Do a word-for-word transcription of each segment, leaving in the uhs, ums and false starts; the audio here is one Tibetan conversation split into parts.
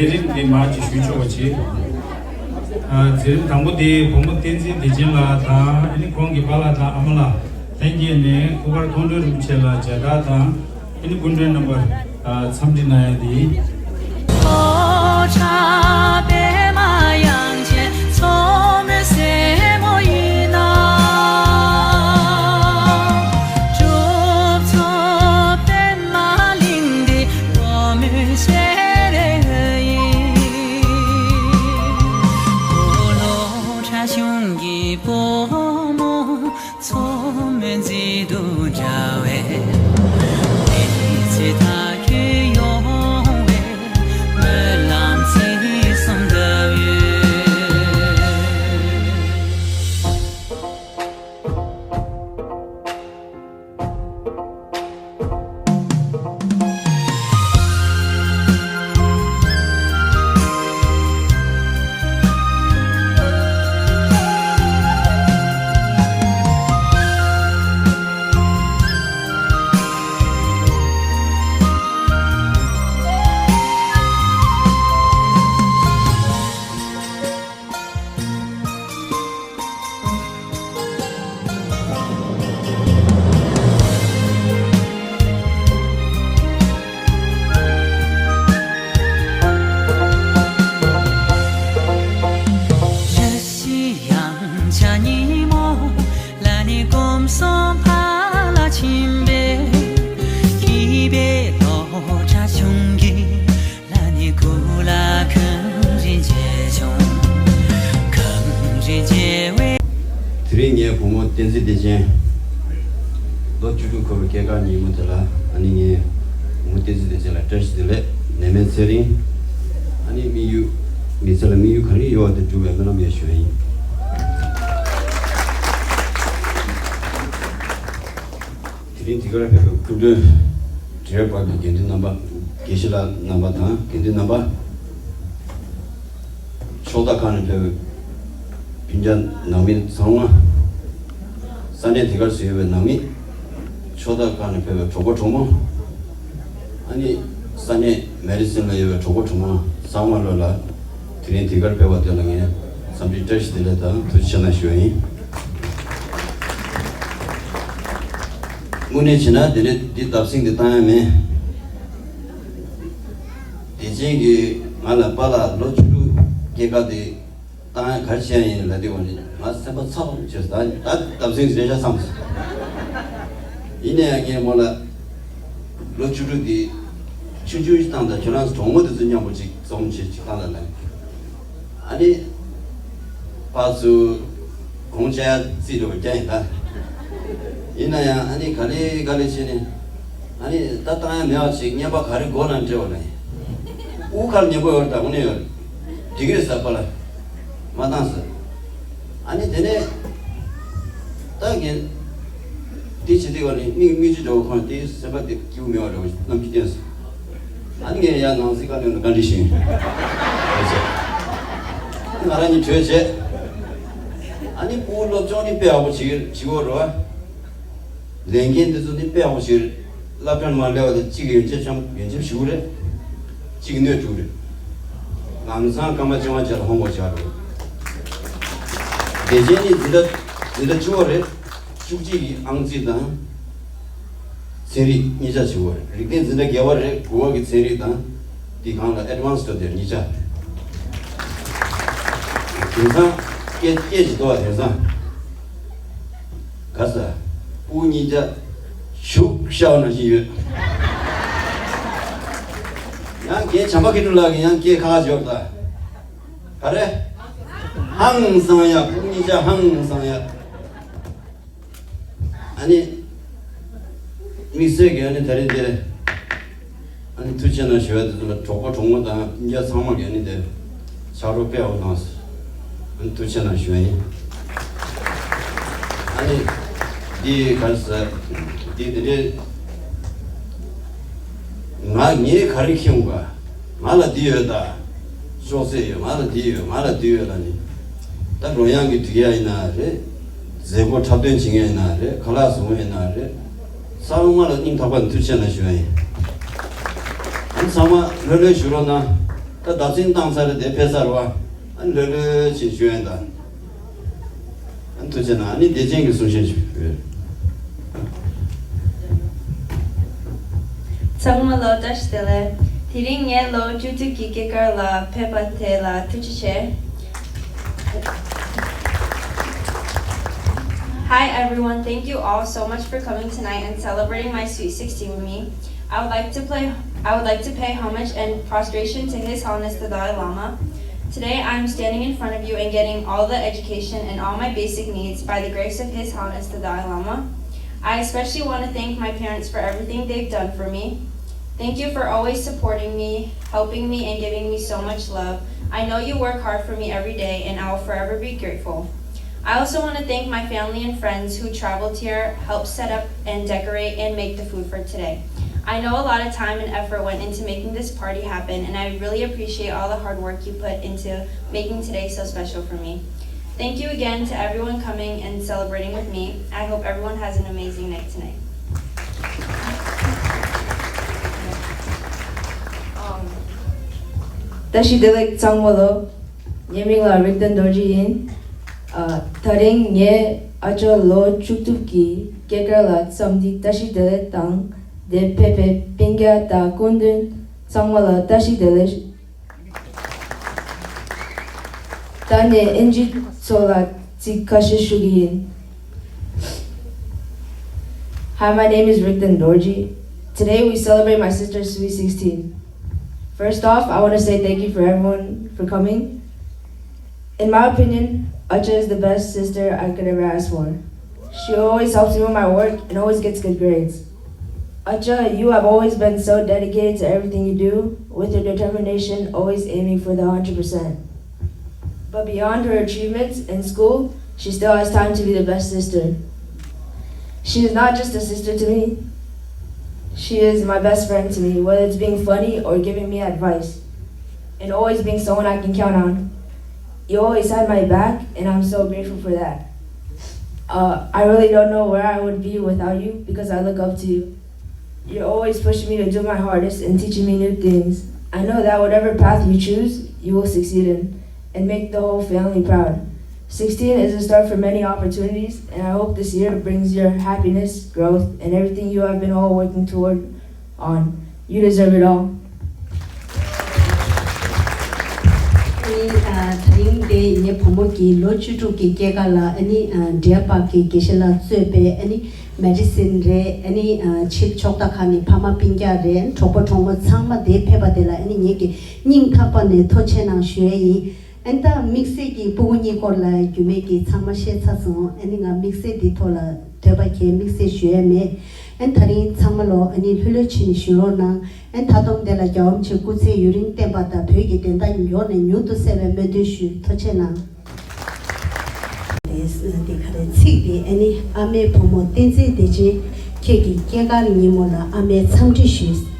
མཛད་རིམ་འདི་མར་ཅིག་ཞུ་ཆོག་པ་བྱེད། ཨ། མཛད་རིམ་དང་པོ་དེ་བུ་མོ་བསྟན་འཛིན་བདེ་ཆེན་ལགས་དང་། ཨ་ནི་ཁོང་གི་པཱ་ལགས་དང་ཨ་མ་ལགས་ལྷན་རྒྱས་ནས་སྐུ་པར་མཐོང་གྲོལ་རིན་པོ་ཆེ་ལ་མཇལ་དར་དང་། ཨ་ནི་སྐུ་མགྲོན་རྣམ་པར་འཚམས་འདྲི་གནང་ཡ་དེ། དེ་རིང་ངའི་བུ་མོ་བསྟན་འཛིན་བདེ་ཆེན་ལོ་བཅུ་དྲུག་འཁོར་བའི་སྐྱེས་སྐར་ཉིན་མོ་དེ་ལ། ཨ་ནི་ངའི་བུ་མོ་བསྟན་འཛིན་བདེ་ཆེན་ལ་བཀྲ་ཤིས་བདེ་ལེགས། ནད་མེད་ཚེ་རིང་། ཨ་ནི་དམིགས་ཡུལ་མི་ཚེ་ལ་དམིགས་ཡུལ་ག་རེ་ཡོད་པ་དེ་འགྲུབ་པའི་སྨོན་ལམ་ཡོད་ཞུ་བ་ཡིན། དེ་རིང་འདི་གར་ཕེབས་པའི་སྐུ་མགྲོན། བགྲེས་པ་དང་དགེ་འདུན་རྣམ་པ། དགེ་བཤེས་ལགས་རྣམ་པ་དང་དགེ་འདུན་རྣམ་པ། ཕྱོགས་མཐའ་ཁག་ནས་ཕེབས་པའི་སྤུན་ཀྱག་ནང་མི་ཚང་མ། ས་གནས་འདི་གར་བཞུགས་པའི་ནང་མི། ཕྱོགས་མཐའ་ཁག་ནས་ཕེབས་པའི་གྲོགས་པོ་གྲོགས་མོ། ཨ་ནི་ས་གནས་མེ་རི་སིན་ལ་ཡོད་པའི་གྲོགས་པོ་གྲོགས་མོ་ཚང་མ་ལོ་ལ། དེ་རིང་འདི་གར་ཕེབས་པ་དེ་ལ་ངས་འཚམས་འདྲི་བཀྲ་ཤིས་བདེ་ལེགས་དང་ཐུགས་རྗེ་ཆེ་གནང་ཞུ་བ་ཡིན། དངོས་གནས་བྱས་ན་དེ་ནས་འདི་བརྡབ་གསིག་འདི་བཏང་ཡ་མེད། བདེ་ཆེན་གྱིས་ང་ལ་པཱ་ལགས་ལོ་བཅུ་དྲུག་སྐྱེས་སྐར་དེ་བཏང་ཡ་ག་རེ་བྱས་ཡིན་ལབ་དུས་ང་ནི་ང་སེམས་པ་ཚ་པོ་བྱས་སོང་། ད་ད་བརྡབ་གསིག་རེད་ཤག་བསམ་སོང་། ཡིན་ན་ཡང་ངས་མོ་ལ་ལོ་བཅུ་དྲུག་འདི་ཆུང་ཆུང་ཞིག་བཏང་དང་། ཁྱོད་རང་ཚོ་གྲོགས་མོ་དེ་ཚོ་མཉམ་པོ་ཅིག་འཛོམས་བྱས་ཅིག་བཏང་ལ་ལབ། ཨ་ནི། ཕར་ཚུར་གོང་ཆ་ཡ་རྩིས་འགྲོ་བ་རྒྱ་ཡིན་ད། ཡིན་ན་ཡང་ཨ་ནི་ག་ལེ་ག་ལེ་བྱས་ནས། ཨ་ནི་ད་བཏང་ཡ་མེད་པ་ཞིག་བརྙན་པར་ག་རེ་དགོས་ན་འདྲི་བ་ལ། དབུ་ཁར་བརྙན་པར་ཡོད་རེད། ད་དངོས་གནས་ཡོད་རེད། འགྲིག་གི་རེད་ཟེར་པ་ལ། མ་བཏང་ཟེར། ཨ་ནི་དེ་ནས་ད་ངས་དེ་བྱེད་དུས་བ་ནི་མིག་མིག་ཆུ་འགྲོ་བ་ཁོང་དེ་སེམས་པ་དེ་སྐྱིད་པོ་མེད་པ་འདྲ་བོ་རྣམ་འགྱུར་བསྟན་སོང་། ཨ་ནི་ངས་ཡར་ནང་སྲིད་བཀའ་བློན་ལ་བཀའ་འདྲི་ཞུས། ང་རང་གཉིས་གྲོས་བྱས། ཨ་ནི་ཕྲུ་གུ་སློབ་སྦྱོང་ནི་དཔེ་ཡག་པོ་བྱེད་ཀྱི་ཡོད་རེད་བ། ལས་འགན་འདི་ཚོ་ནི་དཔེ་ཡག་པོ་བྱེད་ཀྱི་རེད། སློབ་གྲྭ་ནང་སླེབས་པ་དང་གཅིག་ཡོན་ཆབ་ཆམ་ཡོན་ཆབ་ཞུ་གི་རེད། གཅིག་སྣོད་དྲུག་རེད། ལམ་སང་སྐར་མ་བཅོ་ལྔ་བརྒྱ་ལ་ཧོམ་ཝོག་བྱ་རོགས། དེ་རྗེས་ནི་འཛིན་གྲྭ་འཛིན་གྲྭ་བཅུ་པ་རེད། བཅུ་གཅིག་གི་ཨང་རྩིས་དང་། ཚན་རིག་གཉིས་ཆ་བྱེད་དགོས་རེད། རིག་གནས་འཛིན་གྲྭ་བརྒྱད་པ་རེད། དགུ་པ་གི་ཚན་རིག་དང་། དེ་སྒང་ལ་ཨེཌ་ཝན་སི་ཌི་དེ་གཉིས་ཆ་རེད། དེང་སང་སྐད་སྐད་ཅིག་ཏོ། དེང་སང་ག་ས་སྤུ་གུ་གཉིས་ཆ་ཞུགས་ཤ་བ་ནང་བཞིན་ཡོད། ཡང་རྒན་བྱམས་པ་མཁས་གྲུབ་ལགས་ཀྱིས་ཡང་སྐད་ཁ་ཁ་བརྗོད་ད། ག་རེ། ཧང་སང་ཡ། སྤུ་གུ་གཉིས་ཆ་ཧང་སང་ཡ། ཨ་ནི། དམིགས་བསལ་གྱི་ཨ་ནི་ད་རེས་འདིར། ཨ་ནི་ཐུགས་རྗེ་ཆེ་གནང་ཞུ་ཡ་དེ་ཚོ་ལ་གྲོགས་པོ་གྲོགས་མོ་དང་སྤུན་ཀྱག་ཚང་མ་གི་ཨ་ནི་དེ། ཕྱག་རོགས་སྤེལ་བ་གནང་སོང་། ཨ་ནི་ཐུགས་རྗེ་ཆེ་གནང་ཞུ་ཡ་ཡིན། ཨ་ནི། འདི་ག་རེ་ཟེར། འདི་དེ་འདྲའི། ང་ངས་ག་རེ་ཁྱེར་འོང་ག་ང་ལ་འདི་ཡོད་ད། ཅོག་ཙེ་ཡོད། ང་ལ་འདི་ཡོད། ང་ལ་འདི་ཡོད་ལབ་ནས། ད་རོལ་དབྱངས་ཀྱི་སྒྲིག་ཡ་ཡིན་ན་རེད། མཛད་སྒོ་འཁྲབ་སྟོན་བྱེད་མཁན་ཡིན་ན་རེད། ཁ་ལག་བཟོ་མཁན་ཡིན་ན་རེད། ཚང་མ་ལ་སྙིང་ཐག་པ་ནས་ཐུགས་རྗེ་ཆེ་གནང་ཞུ་ཡ་ཡིན། ཨ་ནི་ཚང་མ་ལྷོད་ལྷོད་བཞུགས་རོགས་གནང་། ད་བརྡ་འཕྲིན་བཏང་ཚར་རེད། དེ་ཕེབས་ཚར་བ། ཨ་ནི་ལྷོད་ལྷོད་བྱས་བཞུགས་ཡ་ཡིན་ད། ཨ་ཐུགས་རྗེ་གནང་། ཨ་ནི་བདེ་ཆེན་གྱི་གསུང་བཤད་ཞུ། ཚང་མ་ལ་བཀྲ་ཤིས་བདེ་ལེགས། དེ་རིང་ངས་ལོ་བཅུ་དྲུག་གི་སྐྱེས་སྐར་ལ་ཕེབས་པ་དེ་ལ་ཐུགས་རྗེ་ཆེ། Hi everyone, thank you all so much for coming tonight and celebrating my sweet sixteen with me. I would like to play, I would like to pay homage and prostration to His Holiness the Dalai Lama. Today, I am standing in front of you and getting all the education and all my basic needs by the grace of His Holiness the Dalai Lama. I especially want to thank my parents for everything they've done for me. Thank you for always supporting me, helping me, and giving me so much love. I know you work hard for me every day, and I will forever be grateful. I also want to thank my family and friends who traveled here, helped set up and decorate, and make the food for today. I know a lot of time and effort went into making this party happen, and I really appreciate all the hard work you put into making today so special for me. Thank you again to everyone coming and celebrating with me. I hope everyone has an amazing night tonight. བཀྲ་ཤིས་བདེ་ལེགས་ཚང་མ་ལ། ངའི་མིང་ལ་རིག་ལྡན་རྡོ་རྗེ་ཡིན། ཨ། ད་རིང་ངས་ཨ་ཅག་ལོ་བཅུ་དྲུག་གི་སྐྱེས་སྐར་ལ་འཚམས་འདྲི་བཀྲ་ཤིས་བདེ་ལེགས་དང་། འདིར་ཕེབས་པའི་སྤུན་ཀྱག་དང་སྐུ་མདུན་ཚང་མ་ལ་བཀྲ་ཤིས་བདེ་ལེགས། ད་ནས་ཨིན་ཇི་ཚོ་ལ་ཚིག་ཁ་ཤས་ཞུ་གི་ཡིན། Hi, my name is Rickton Dorji. Today we celebrate my sister's sweet sixteen. First off, I want to say thank you for everyone for coming. In my opinion, Acha is the best sister I could ever ask for. She always helps me with my work and always gets good grades. Acha, you have always been so dedicated to everything you do, with your determination always aiming for the hundred percent. But beyond her achievements in school, she still has time to be the best sister. She is not just a sister to me, she is my best friend to me, whether it's being funny or giving me advice, and always being someone I can count on. You always had my back, and I'm so grateful for that. Uh, I really don't know where I would be without you because I look up to you. You're always pushing me to do my hardest and teaching me new things. I know that whatever path you choose, you will succeed in and make the whole family proud. Sixteen is a start for many opportunities, and I hope this year brings your happiness, growth, and everything you have been all working toward on. You deserve it all. ཨ་ནི་ཨ་ད་རིང་འདི་ངའི་བུ་མོ་གི་ལོ་བཅུ་དྲུག་གི་སྐྱེས་སྐར་ལ་ཨ་ནི་ཨ་འབྲས་པ་གི་དགེ་བཤེས་ལགས་གཙོས་པའི་ཨ་ནི་མེ་ཌི་སིན་རེད། ཨ་ནི་ཨ་ཕྱིའི་ཕྱོགས་མཐའ་ཁག་ནས་ཕ་མ་སྤུན་ཀྱག་རེད། གྲོགས་པོ་གྲོགས་མོ་ཚང་མ་འདིར་ཕེབས་པ་དེ་ལ་ཨ་ནི་ངེད་ཀྱི་སྙིང་ཐག་པ་ནས་ཐུགས་རྗེ་གནང་ཞུ་ཡས་ཡིན། ཨ་ནི་ད་དམིགས་བསལ་གྱི་སྤུ་གུ་གཉིས་སྐོར་ལ་རྒྱུས་མེད་ཀྱི་ཚང་མ་བཤད་ཚར་སོང་། ཨ་ནི་ང་དམིགས་བསལ་འདིའི་ཐོག་ལ་དོད་པ་གང་དམིགས་བསལ་ཞུ་ཡས་མེད། ཨ་ནི་ད་རིང་ཚང་མ་ལོ་ཨ་ནི་ལྷོད་ལྷོད་བྱས་ནས་བཞུགས་རོགས་གནང་། ཨ་ནི་མཐའ་སྡོམ་དེ་ལ་རྒྱལ་བ་རིན་པོ་ཆེ་སྐུ་ཚེ་ཡུན་རིང་བརྟན་པ་དང་བོད་ཀྱི་བདེན་མཐའ་མགྱོགས་ནས་མྱུར་དུ་གསལ་བའི་སྨོན་འདུན་ཞུ། ཐུགས་རྗེ་གནང་། དེ་དེ་ག་རེ་ཚིག་དེ་ཨ་ནི་ཨ་མའི་བུ་མོ་བསྟན་འཛིན་བདེ་ཆེན་ཁྱེད་ཀྱི་སྐྱེས་སྐར་ཉིན་མོ་ལ་ཨ་མའི་འཚམས་འདྲི་ཞུས།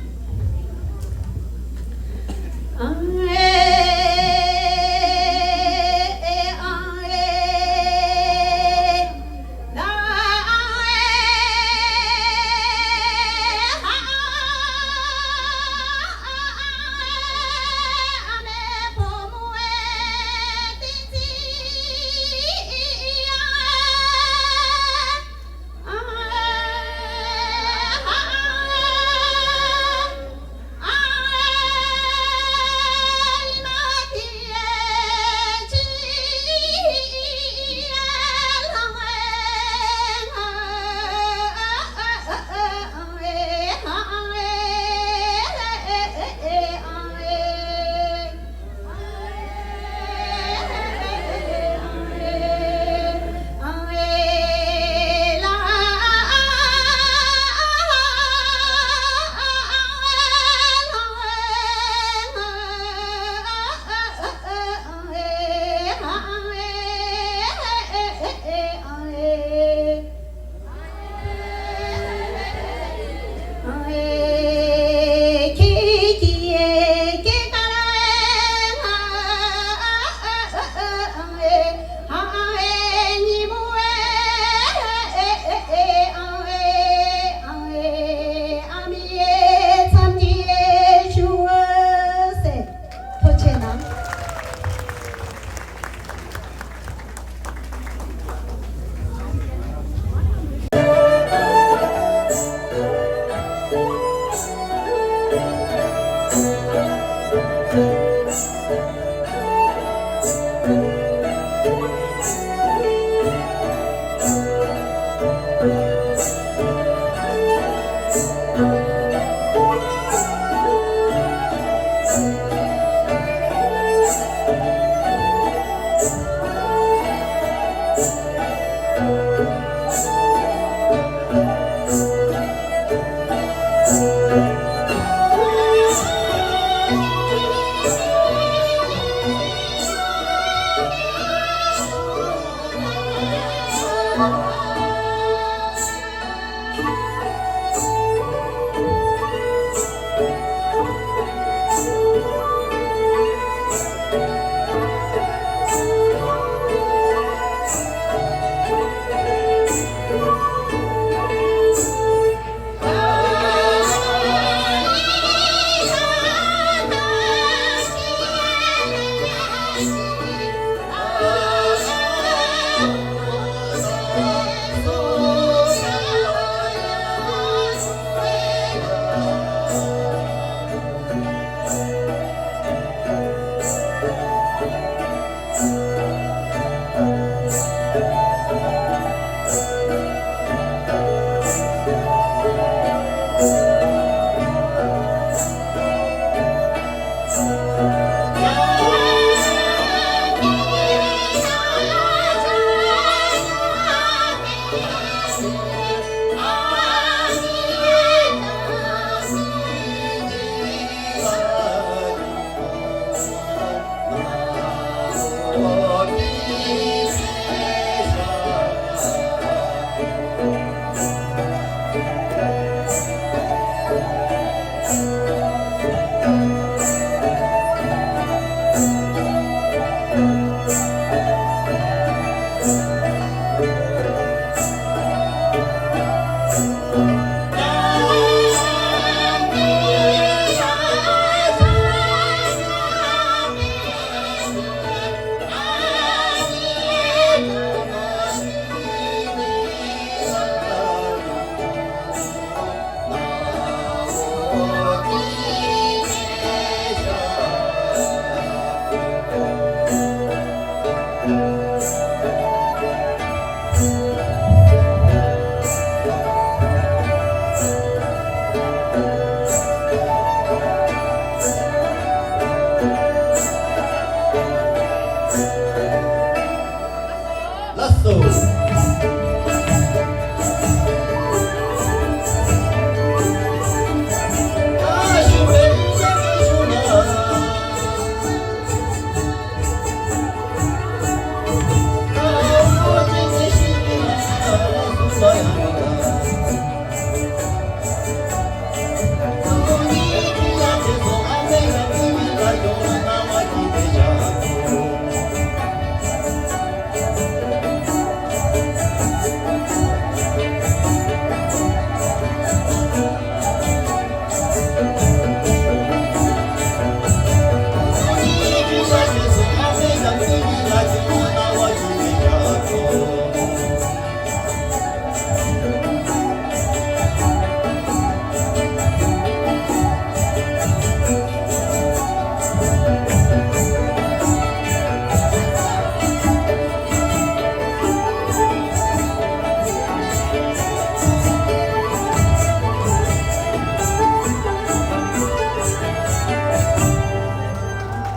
ལགས་སོ།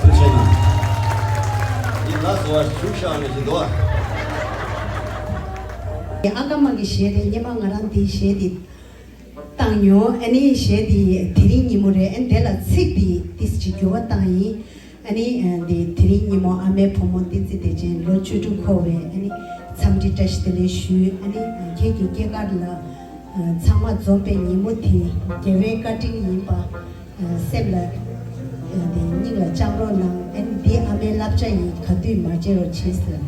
ཐུགས་རྗེ་གནང་། འདི་ལ་བཟོ་བ་བཞུགས་བཞག་ནས་ཀྱི་འདུག་ཨ། ཨ་ཀ་མ་གི་གཞས་རེད། སྔོན་མ་ང་རང་འདིའི་གཞས་འདི་བཏང་མྱོང་། ཨ་ནི་གཞས་འདི་དེ་རིང་ཉིན་མོ་རེད། ཨ་ནི་དེ་ལ་ཚིག་འདི་ཏིས་ཅིག་འགྱུར་བ་བཏང་ཡིན། ཨ་ནི་ཨ་འདི་དེ་རིང་ཉིན་མོ་ཨ་མའི་བུ་མོ་བསྟན་འཛིན་བདེ་ཆེན་ལོ་བཅུ་དྲུག་འཁོར་བའི་ཨ་ནི་འཚམས་འདྲི་བཀྲ་ཤིས་བདེ་ལེགས་ཞུ། ཨ་ནི་ཁྱེད་ཀྱི་སྐྱེས་སྐར་ལ་ཨ་ཚང་མ་འཛོམས་པའི་ཉིན་མོ་དེ་རྒྱལ་བའི་བཀའ་དྲིན་ཡིན་པ་ཨ་སེམས་ལ་ཨ་འདི་སྙིང་ལ་བཅངས་རོགས་གནང་། ཨ་ནི་འདི་ཨ་མའི་བསླབ་བྱ་ཡིན། ག་དུས་མ་བརྗེད་རོགས་བྱེད་ཟེར།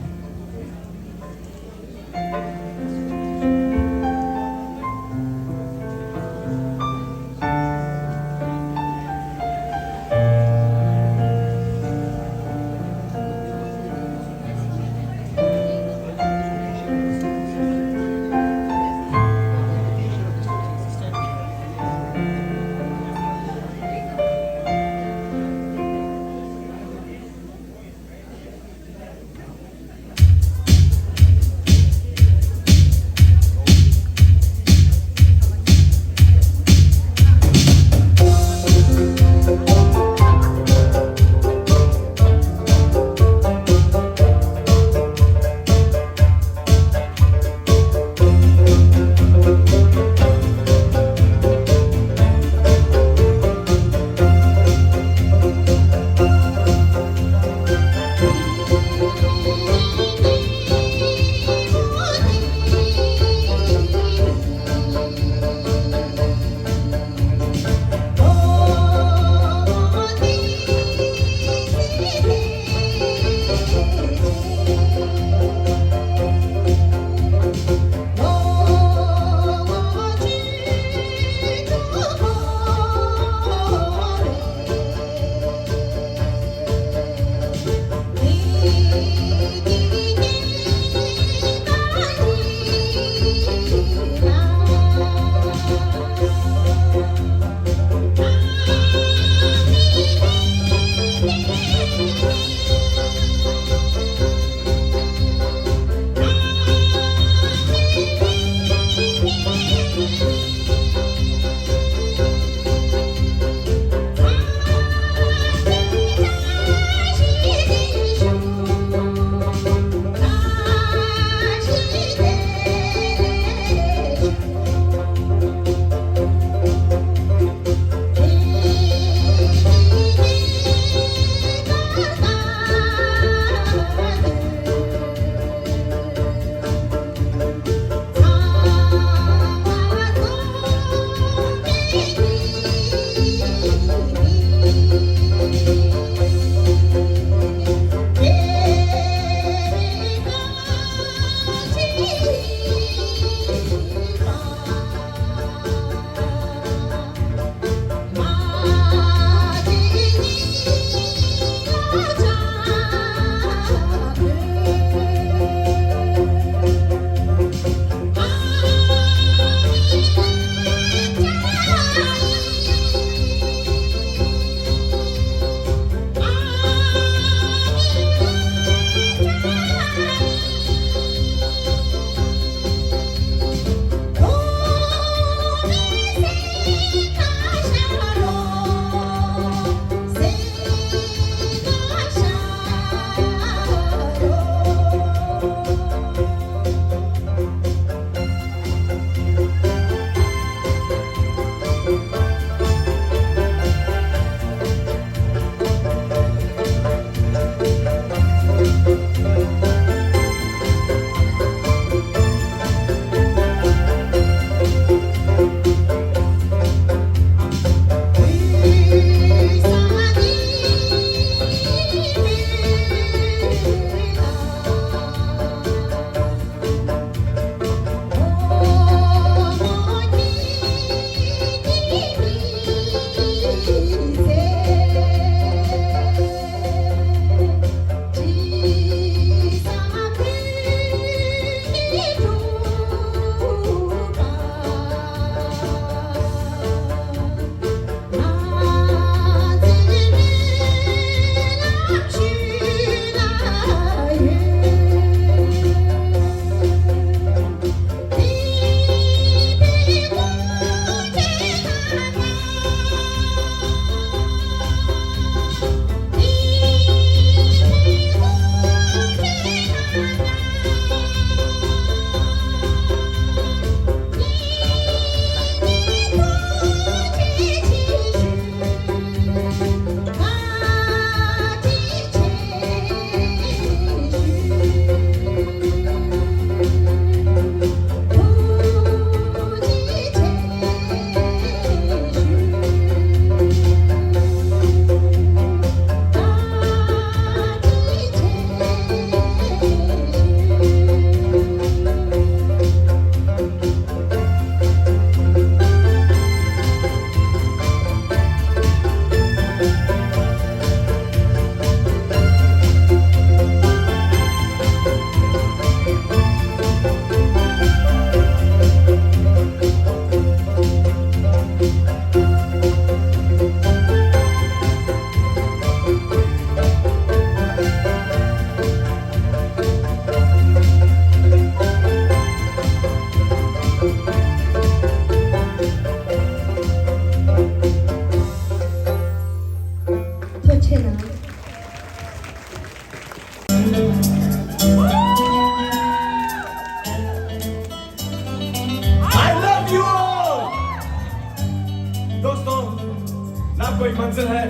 मंजिल है,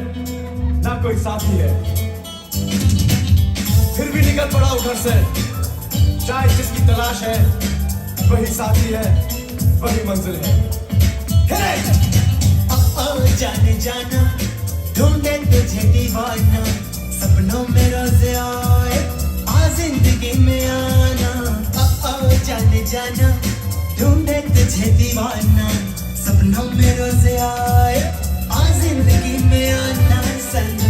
ना कोई साथी है। फिर भी निकल पड़ा हूँ घर से, शायद जिसकी तलाश है, वही साथी है, वही मंजिल है। Hit it! ओ, ओ, जाने जाना, ढूंढे तुझे दीवाना, सपनों में रोज आए, आ जिंदगी में आना। ओ, ओ, जाने जाना, ढूंढे तुझे दीवाना, सपनों में रोज आए, आ जिंदगी में आना सनम।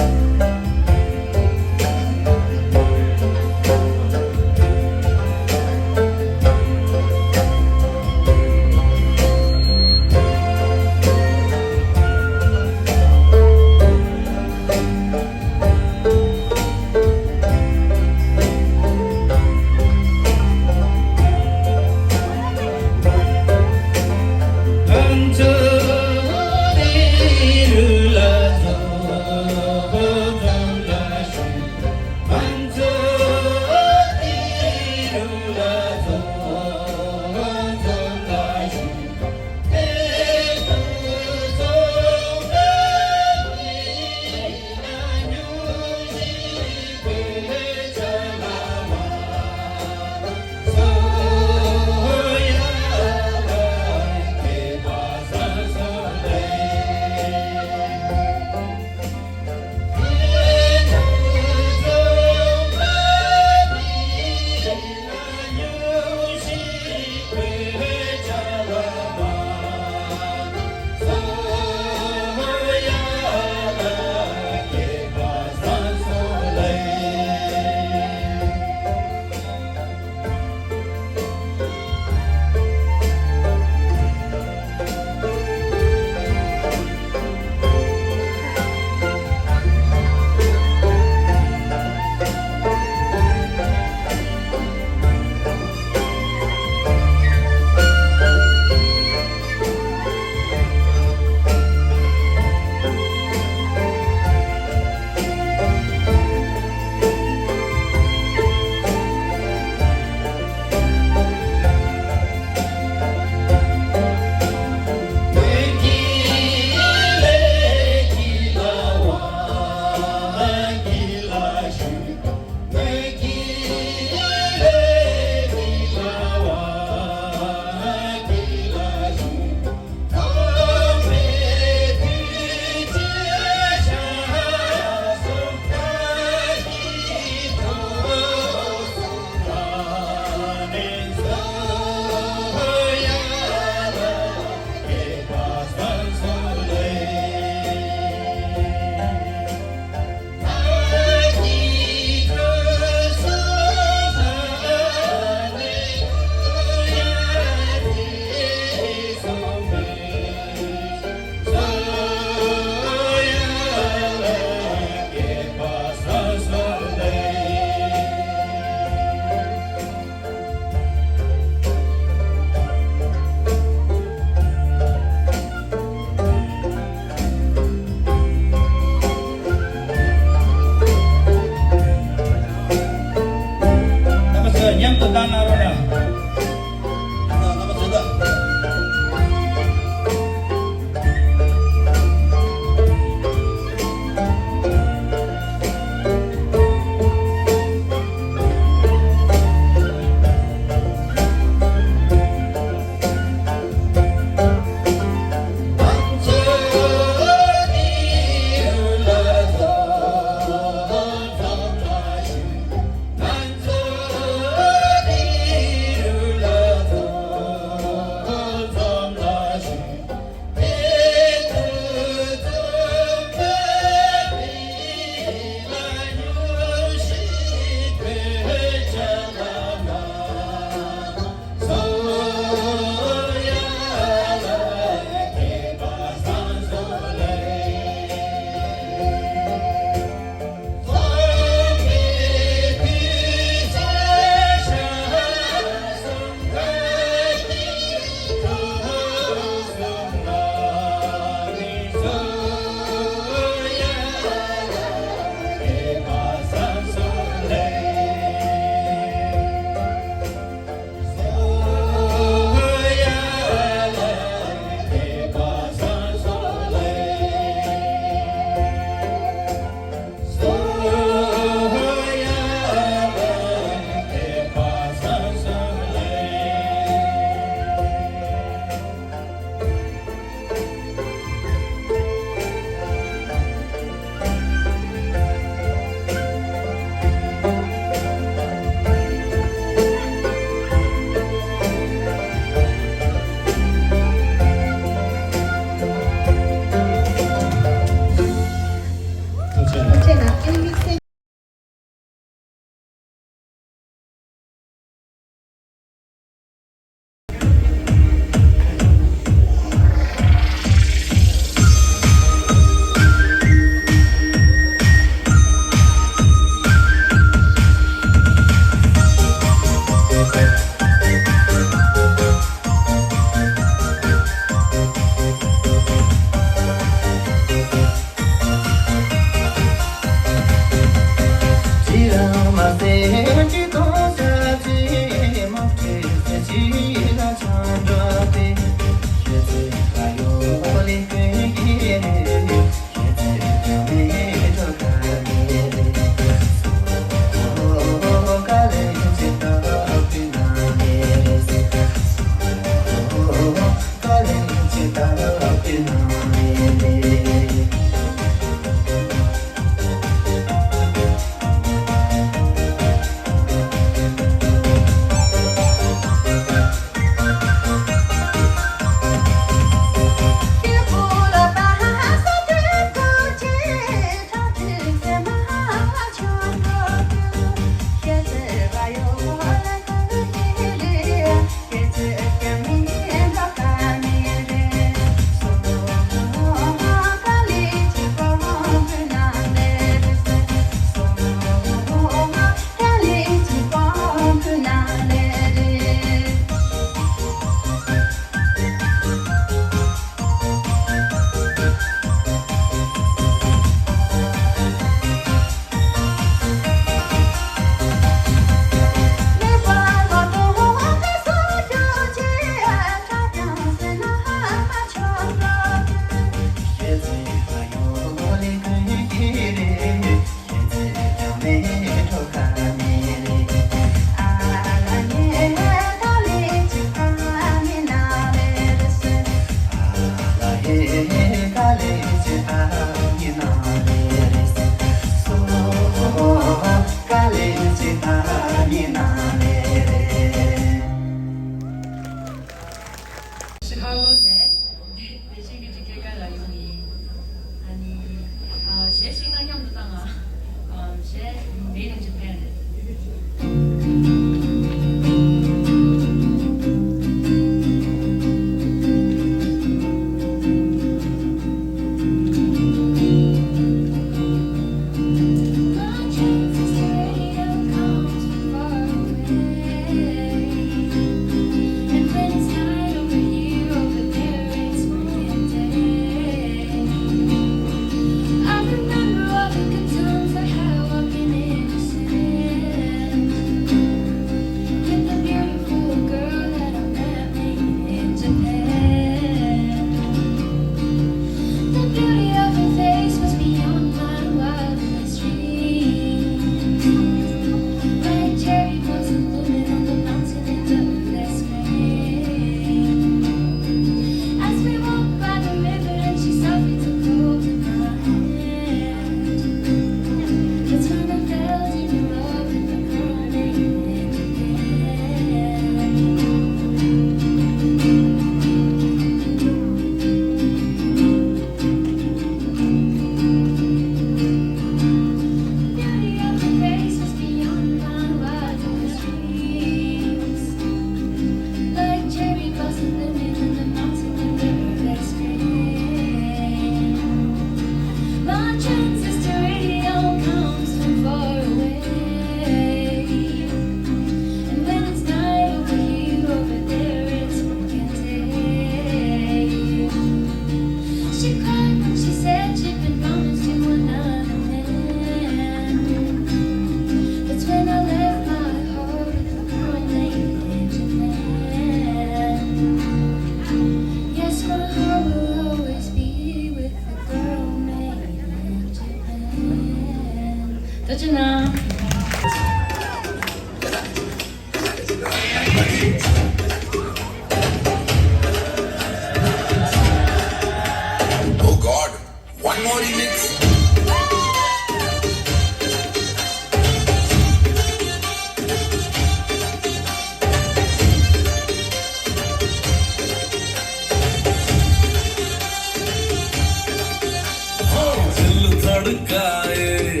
भड़काए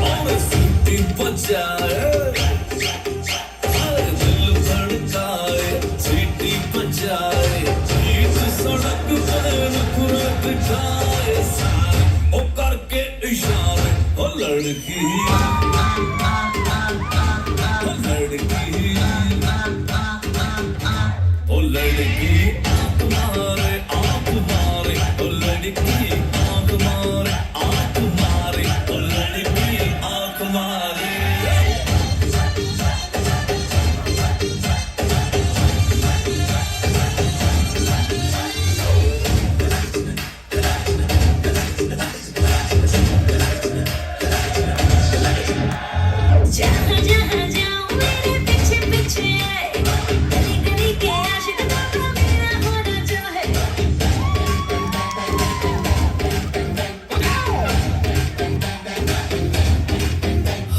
और सीटी बजाए, हाय दिल भड़काए, सीटी बजाए, बीच सड़क पे नखरे दिखाए सारे, ओ करके इशारे, ओ लड़की, ओ लड़की। ओ लड़की आंख मारे, आंख मारे, ओ लड़की आंख मारे, आंख मारे, ओ लड़की आंख मारे। जहाँ जहाँ जाऊँ मेरे पीछे पीछे आए, गली गली के आशिक बाबा मेरा होना चाहे।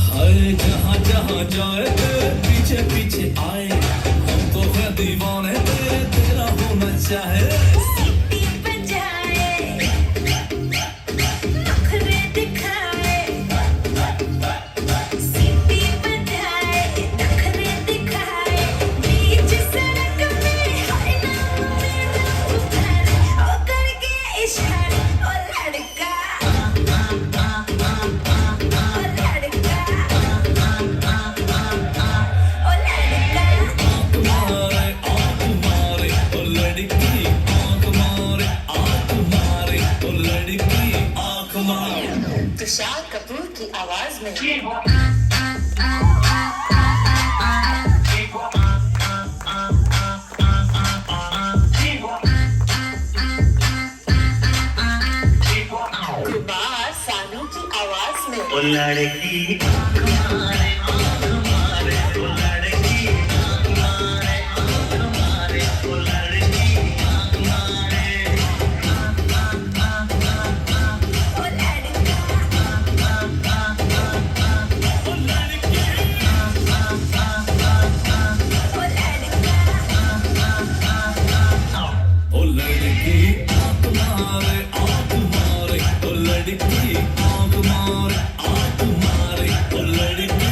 हाय जहाँ जहाँ जाए तेरे पीछे पीछे आए, हम तो हैं दीवाने तेरे, तेरा होना चाहे। सीटी बजाए, नखरे दिखाए, सीटी बजाए, नखरे दिखाए, बीच सड़क में हर नाम मेरा पुकारे, ओ करके इशारे, ओ लड़का, ओ लड़का, ओ लड़का। आंख मारे, आंख मारे, ओ लड़की, आंख मारे, आंख मारे, ओ लड़की, आंख मारे। तुषार कपूर की आवाज में। कुमार सानू की आवाज में। ओ लड़की आंख मारे, आंख मारे, ओ लड़की आंख मारे, आंख मारे, ओ लड़की आंख मारे। ओ लड़का, ओ लड़की। ओ लड़की आंख मारे, आंख मारे, ओ लड़की आंख मारे, आंख मारे, ओ लड़की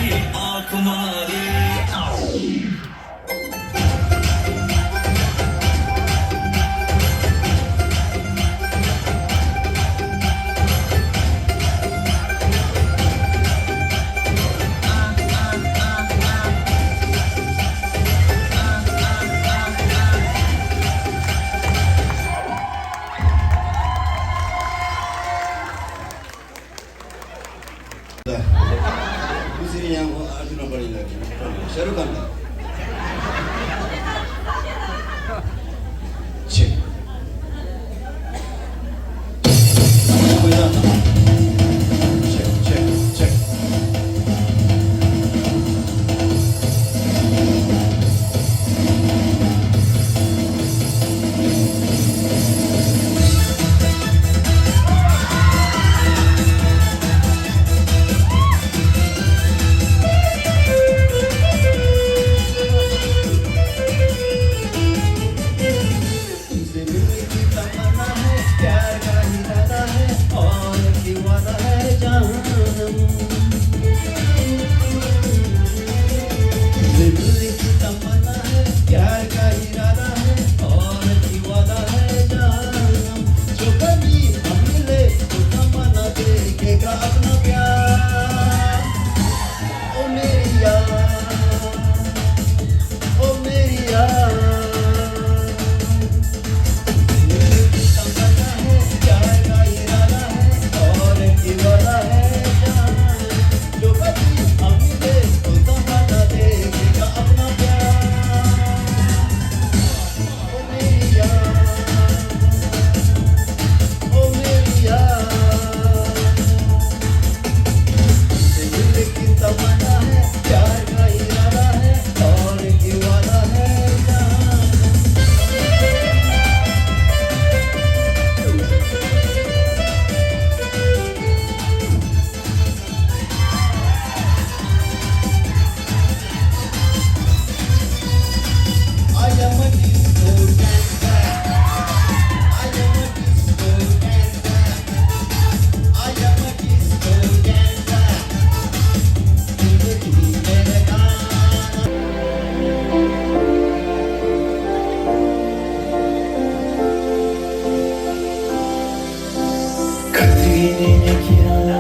ཁྱེད་རང་ལ་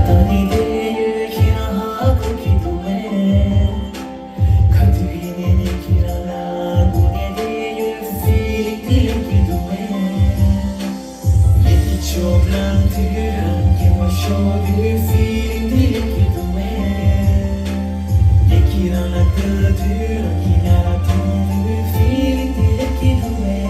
ད་ནི་དེ་ཡོད་ཁྱེད་རང་ཧ་གོ་གི་འདུག་མེད། ག་དུས་ཡིན་ནའི་ངས་ཁྱེད་རང་ལ་དགོངས་ནས་བསྡད་ཡོད། Feeling འདི་སླེབས་ཀྱི་འདུག་མེད། ངེད་ཀྱི་ཕྱོགས་ལམ་དུས་རང་གད་མོ་ཤོར་དུས་Feeling འདི་སླེབས་ཀྱི་འདུག་མེད། ངས་ཁྱེད་རང་ལ་ལྟ་དུས་རང་གིས་ང་ལ་མཐོང་དུས་Feeling འདི་སླེབས་ཀྱི་འདུག་མེད།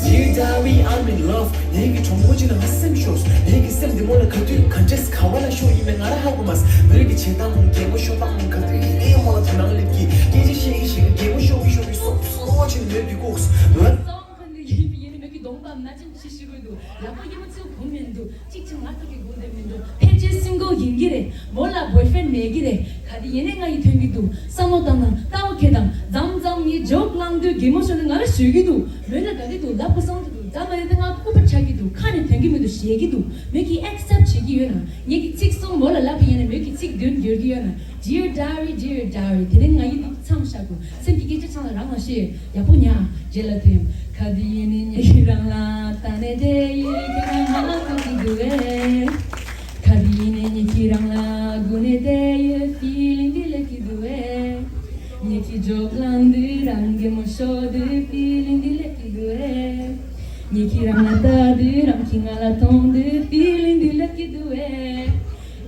Dear diary, I'm in love. ངེད་ཀྱི་གྲོགས་མོ་གཅིག་ལ་ང་སེམས་ཤོར། ངེད་ཀྱི་སེམས་འདི་མོ་ལ་ག་དུས་ག་འདྲས་ག་བ་ལ་ཤོར་ཡིན་མིན་ང་རང་ཧ་གོ་མ་སོང་། མོས་ཀྱི་བྱེད་སྟངས་གད་མོ་ཤོར་སྟངས་ག་དུས་ཡིན་ནའི་མོ་ལ་དོ་སྣང་སླེབས་ཀྱི། སྐད་ཆ་བཤད་ཀྱི་བཤད་ཀྱི་གད་མོ་ཤོར་གྱི་ཤོར་གྱི་སོབ་སོབ་བྱས་ནས་མོས་འདི་ཀོག་ལ། སོང་ཁ་ནས་ཡིན་པ་ཡིན་ནའི་མོས་ཀྱི་གདོང་པ་མནའ་ཆེན་ཞིག་ཞིག་དགོས་འདུག་ལག་པ་སྐྱིད་པོ་ཚུགས་གོང་མིན་འདུག་གཅིག་ཅིག་ང་ཐུག་གི་དགོངས་དོན་མི་འདུག་ཕལ་ཆེར་single ཡིན་གྱི་རེད། མོ་ལ་boyfriend མེད་ཀྱི་རེད། ག་དེ་ཡིན་ནའི་ང་ཡིས་ཐོན་གྱི་འདུག་བསམ་བློ་བཏང་དང་ལྟ་བ་འཁྱེར་དང་མཚམས་མཚམས་ངས་ཇོག་བསླངས་དུས་གད་མོ་ཤོར་ནས་ང་ལ་ཞོད་ཀྱི་འདུག་མོ་ལ་དགའ་གི་འདུག་ལབ་དགོས་བསམ་གྱི་འདུག་མཚམས་མ་ཡིན་ཏེ་ང་ལྐུགས་པ་ཆགས་ཀྱི་འདུག་ཁ་ནས་ཐོན་གྱི་མི་འདུག་ཞེད་ཀྱི་འདུག་མོས་ཀྱིས་accept བྱེད་ཀྱི་ཡོད་ན། ངེད་ཀྱི་ཚིག་གསུམ་མོ་ལ་ལབ་པ་ཡིན་ན་མོས་ཀྱིས་ཚིག་བདུན་བསྒྱུར་གྱི་ཡོད་ན། Dear diary, dear diary, དེ་རིང་ང་ཡིས་འདི་མཚམས་བཞག་དགོས། སེམས་ཀྱི་སྐད་ཆ་ཚང་ལ་རང་ལ་བཤད། ཡག་པོ་ཉར། རྗེས་ལ་ཐོན། ག་དུས་ཡིན་ནའི་ངས་ཁྱེད་རང་ལ་ལྟ་ནས་བསྡད་ཡོད། ཁྱེད་རང་ཧ་གོ་གི་འདུག་གས། ག་དུས་ཡིན་ནའི་ངས་ཁྱེད་རང་ལ་དགོངས་ནས་བསྡད་ཡོད། Feeling འདི་སླེབས་ཀྱི་འདུག་གས། ངེད་ཀྱི་ཇོག་བསླངས་དུས་རང་གད་མོ་ཤོར་དུས་Feeling འདི་སླེབས་ཀྱི་འདུག་གས། ངས་ཁྱེད་རང་ལ་ལྟ་དུས་རང་གིས་ང་ལ་མཐོང་དུས་Feeling འདི་སླེབས་ཀྱི་འདུག་གས།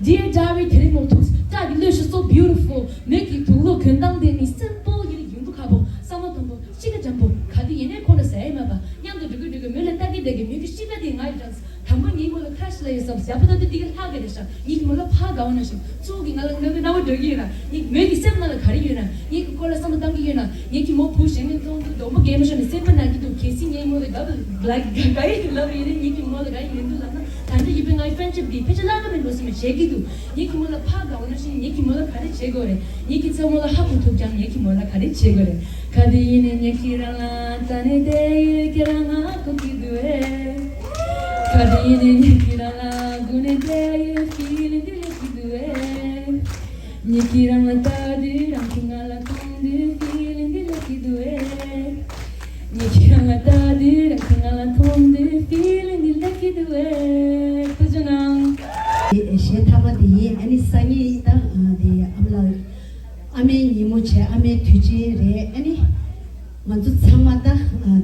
Dear diary, དེ་རིང་མོ་ཐུགས་སྐྲག་གི་ལོས་ཤིག so beautiful. མོས་ཀྱི་དུག་ལོག་གྱོན་སྟངས་དེ་ནི་simple ཡིན་ཡིན་དུ་ཁ་པོ། བསམ་བློ་གཏོང་པོ། གཤིས་ཀ་འཇམ་པོ། ག་དུས་ཡིན་ནའི་ཁོང་ལ་ཟ་ཡི་མ་པ། མཉམ་དུ་འགྲོ་གི་འགྲོ་གི་མོ་ལ་ལྟ་གི་ལྟ་གི་མོ་གི་གཤིས་ཀ་དེ་ང་ཡི་འདྲ། དང་པོ་ངའི་མོ་ལ་crush ལ་ཡོད་བསམ། ཡག་པོ་ད་དུ་དེ་ག་ལྷག་གི་རེད་ཤག་ངེད་ཀྱི་མོ་ལ་ཕ་དགའ་བ་ན་ཞིག་ཚུགས་ཀྱི་ང་ལ་ང་གི་རྣ་བ་འགྲོ་གི་ཡོད་ན། ངེད་མོ་གི་སེམས་ནང་ལ་ག་རེ་ཡོད་ན། ངེད་ཀྱི་སྐོར་ལ་བསམ་བློ་བཏང་གི་ཡོད་ན། ངེད་ཀྱི་མོ་བུ་གཞན་མིན་མཐོང་དུས་གདོང་པ་གད་མོ་ཤོར་ནས་སེམས་པ་ན་གི་འདུག་གལ་སྲིད་ངའི་མོ་ལ་དགའ་བ་ལ་དགའ་ཡི་ལབ་ཡོད་ན། ངེད་ཀྱི་མོ་ལ་དགའ་ཡི་མི་འདུག་ལབ་ན། ད་ལྟ་ཡིན་པའི་ངའི་friendship འདི་ཕལ་ཆེར་བརླག་གི་མིན་འགྲོ་སྲིད་མོད་ཞེད་ཀྱི་འདུག་ངེད་ཀྱི་མོ་ལ་ཕ་དགའ་བ་ནང་བཞིན་ངེད་ཀྱི་མོ་ལ་ག་རེ་བྱེད་དགོས་རེད། ངེད་ཀྱི་ཚ་མོ་ལ་ཧ་གོ་ཐུབ་ཀྱང་ངེད་ཀྱི་མོ་ལ་ག་རེ་བྱེད་དགོས་རེད། ག་དུས་ཡིན་ནའི་ངས་ཁྱེད་རང་ལ་ལྟ་ནས་བསྡད་ཡོད། ཁྱེད་རང་ང་གོ་གི་འདུག་གས། ག་དུས་ཡིན་ནའི་ངས་ཁྱེད་རང་ལ་སྒུག་ནས་བསྡད་ཡོད། Feeling འདི་སླེབས་ཀྱི་འདུག་གས། ངས་ཁྱེད་རང་ལ་ལྟ་དུས་རང་གིས་ང་ལ་མཐོང་དུས་Feeling འདི་སླེབས་ཀྱི་འདུག་གས། ངས་ཁྱེད་རང་ལ་ལྟ་དུས་རང་གིས་ང་ལ་མཐོང་དུས་Feeling འདི་སླེབས་ཀྱི་འདུག་གས། ཐུགས་རྗེ་གནང་། དེ་གཞས་མཐའ་མ་དེ་ཡིན། ཨ་ནི་སང་ཉིན་ད་དེ་ཨ་མ་ལགས་ཨ་མའི་ཉིན་མོ་བྱས། ཨ་མའི་དུས་ཆེན་རེད། ཨ་ནི་ང་ཚོ་ཚང་མ་ད་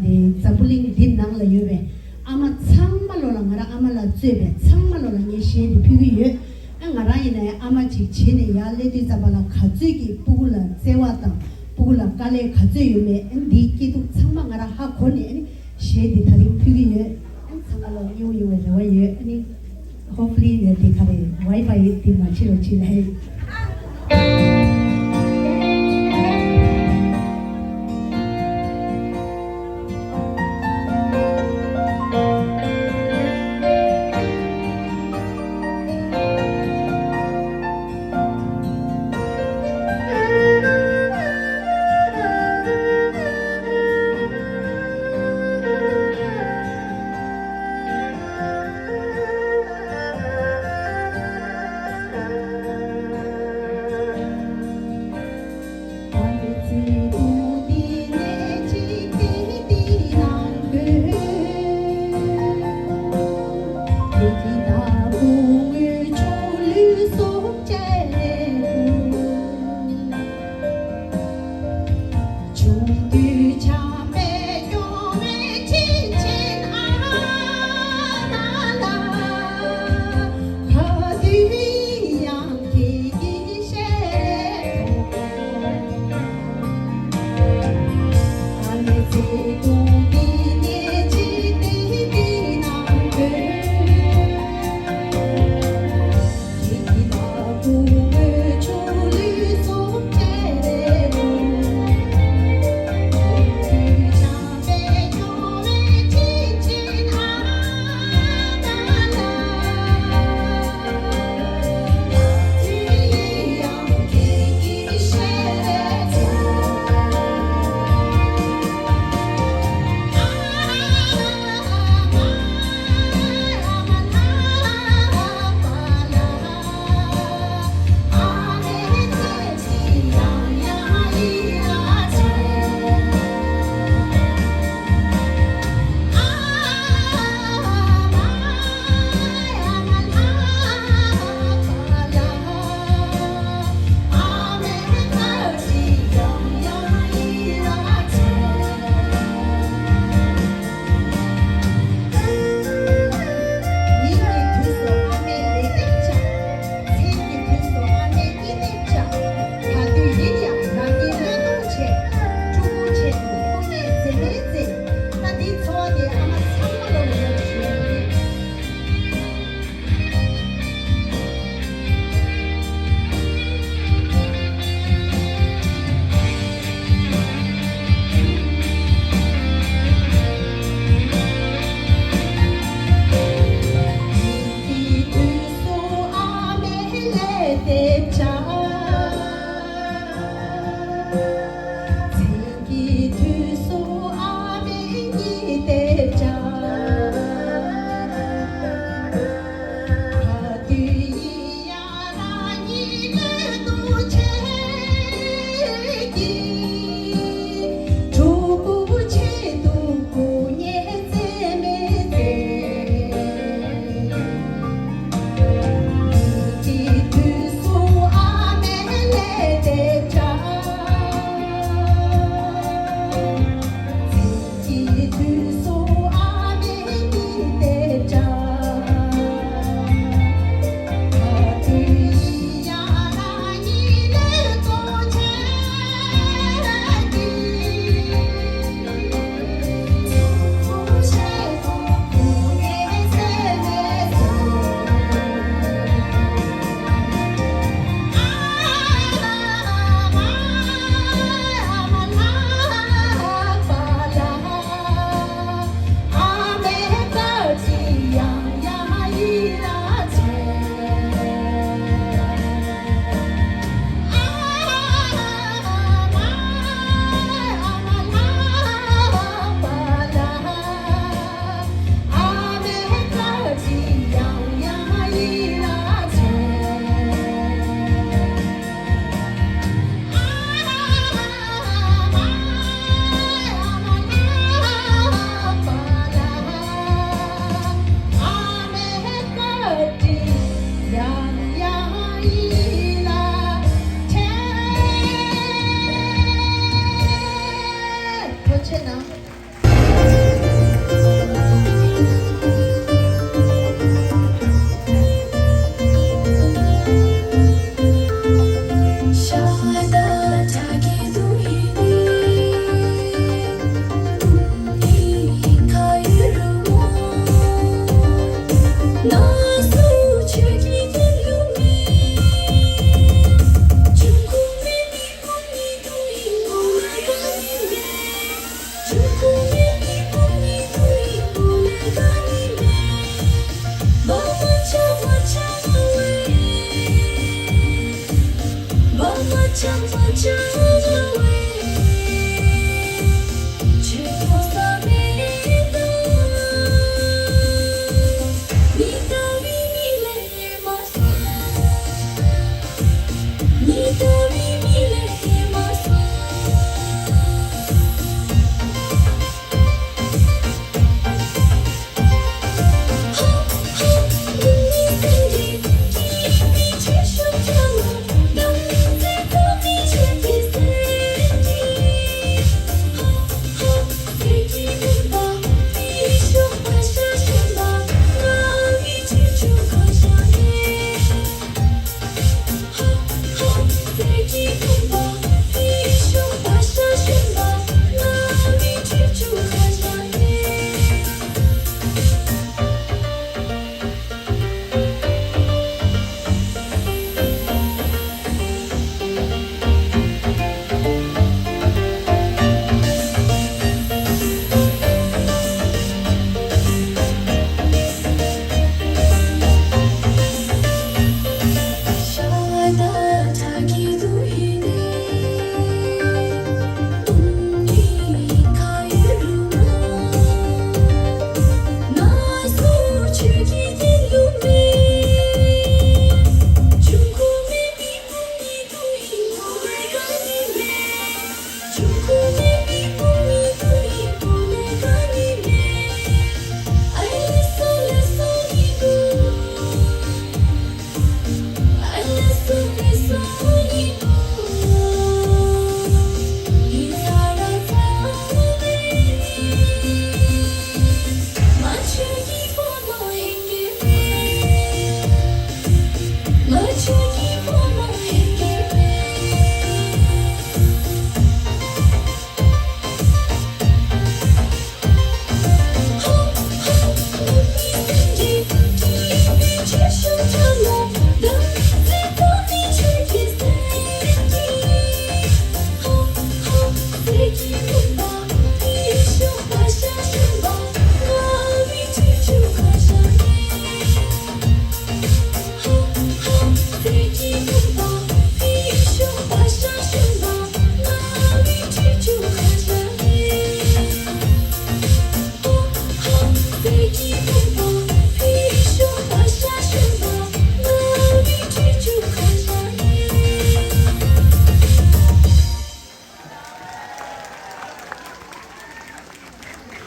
དེ་འཛམ་བུ་གླིང་འདི་ནང་ལ་ཡོད་པའི་ཨ་མ་ཚང་མ་ལོ་ལ། ང་རང་ཨ་མ་ལ་གཙོས་པའི་ཚང་མ་ལོ་ལ་ངས་གཞས་འདི་ཕུལ་གྱི་ཡོད། ཨ་ང་རང་ཡིན་ནའི་ཨ་མ་ཅིག་བྱས་ནས་ཡར་སླེབས་དུས་ཙམ་པ་ལ་ག་ཚོད་ཀྱི་སྤུ་གུ་ལ་བརྩེ་བ་དང་སྤུ་གུ་ལ་དཀའ་ལས་ག་ཚོད་ཡོད་མེད། ཨ་འདིའི་སྐྱིད་སྡུག་ཚང་མ་ང་རང་ཧ་གོ་ནས་ཨ་ནི་གཞས་འདི་ད་རིང་ཕུལ་གྱི་ཡོད། ཨ་ཚང་མ་ལ་མཉེས་པོ་ཡོང་བའི་རེ་བ་ཡོད། ཨ་ནི་Hopefully ནས་དེ་ག་རེ་Wi-Fi དེ་མ་བྱེད་རོགས་བྱེད་ལ།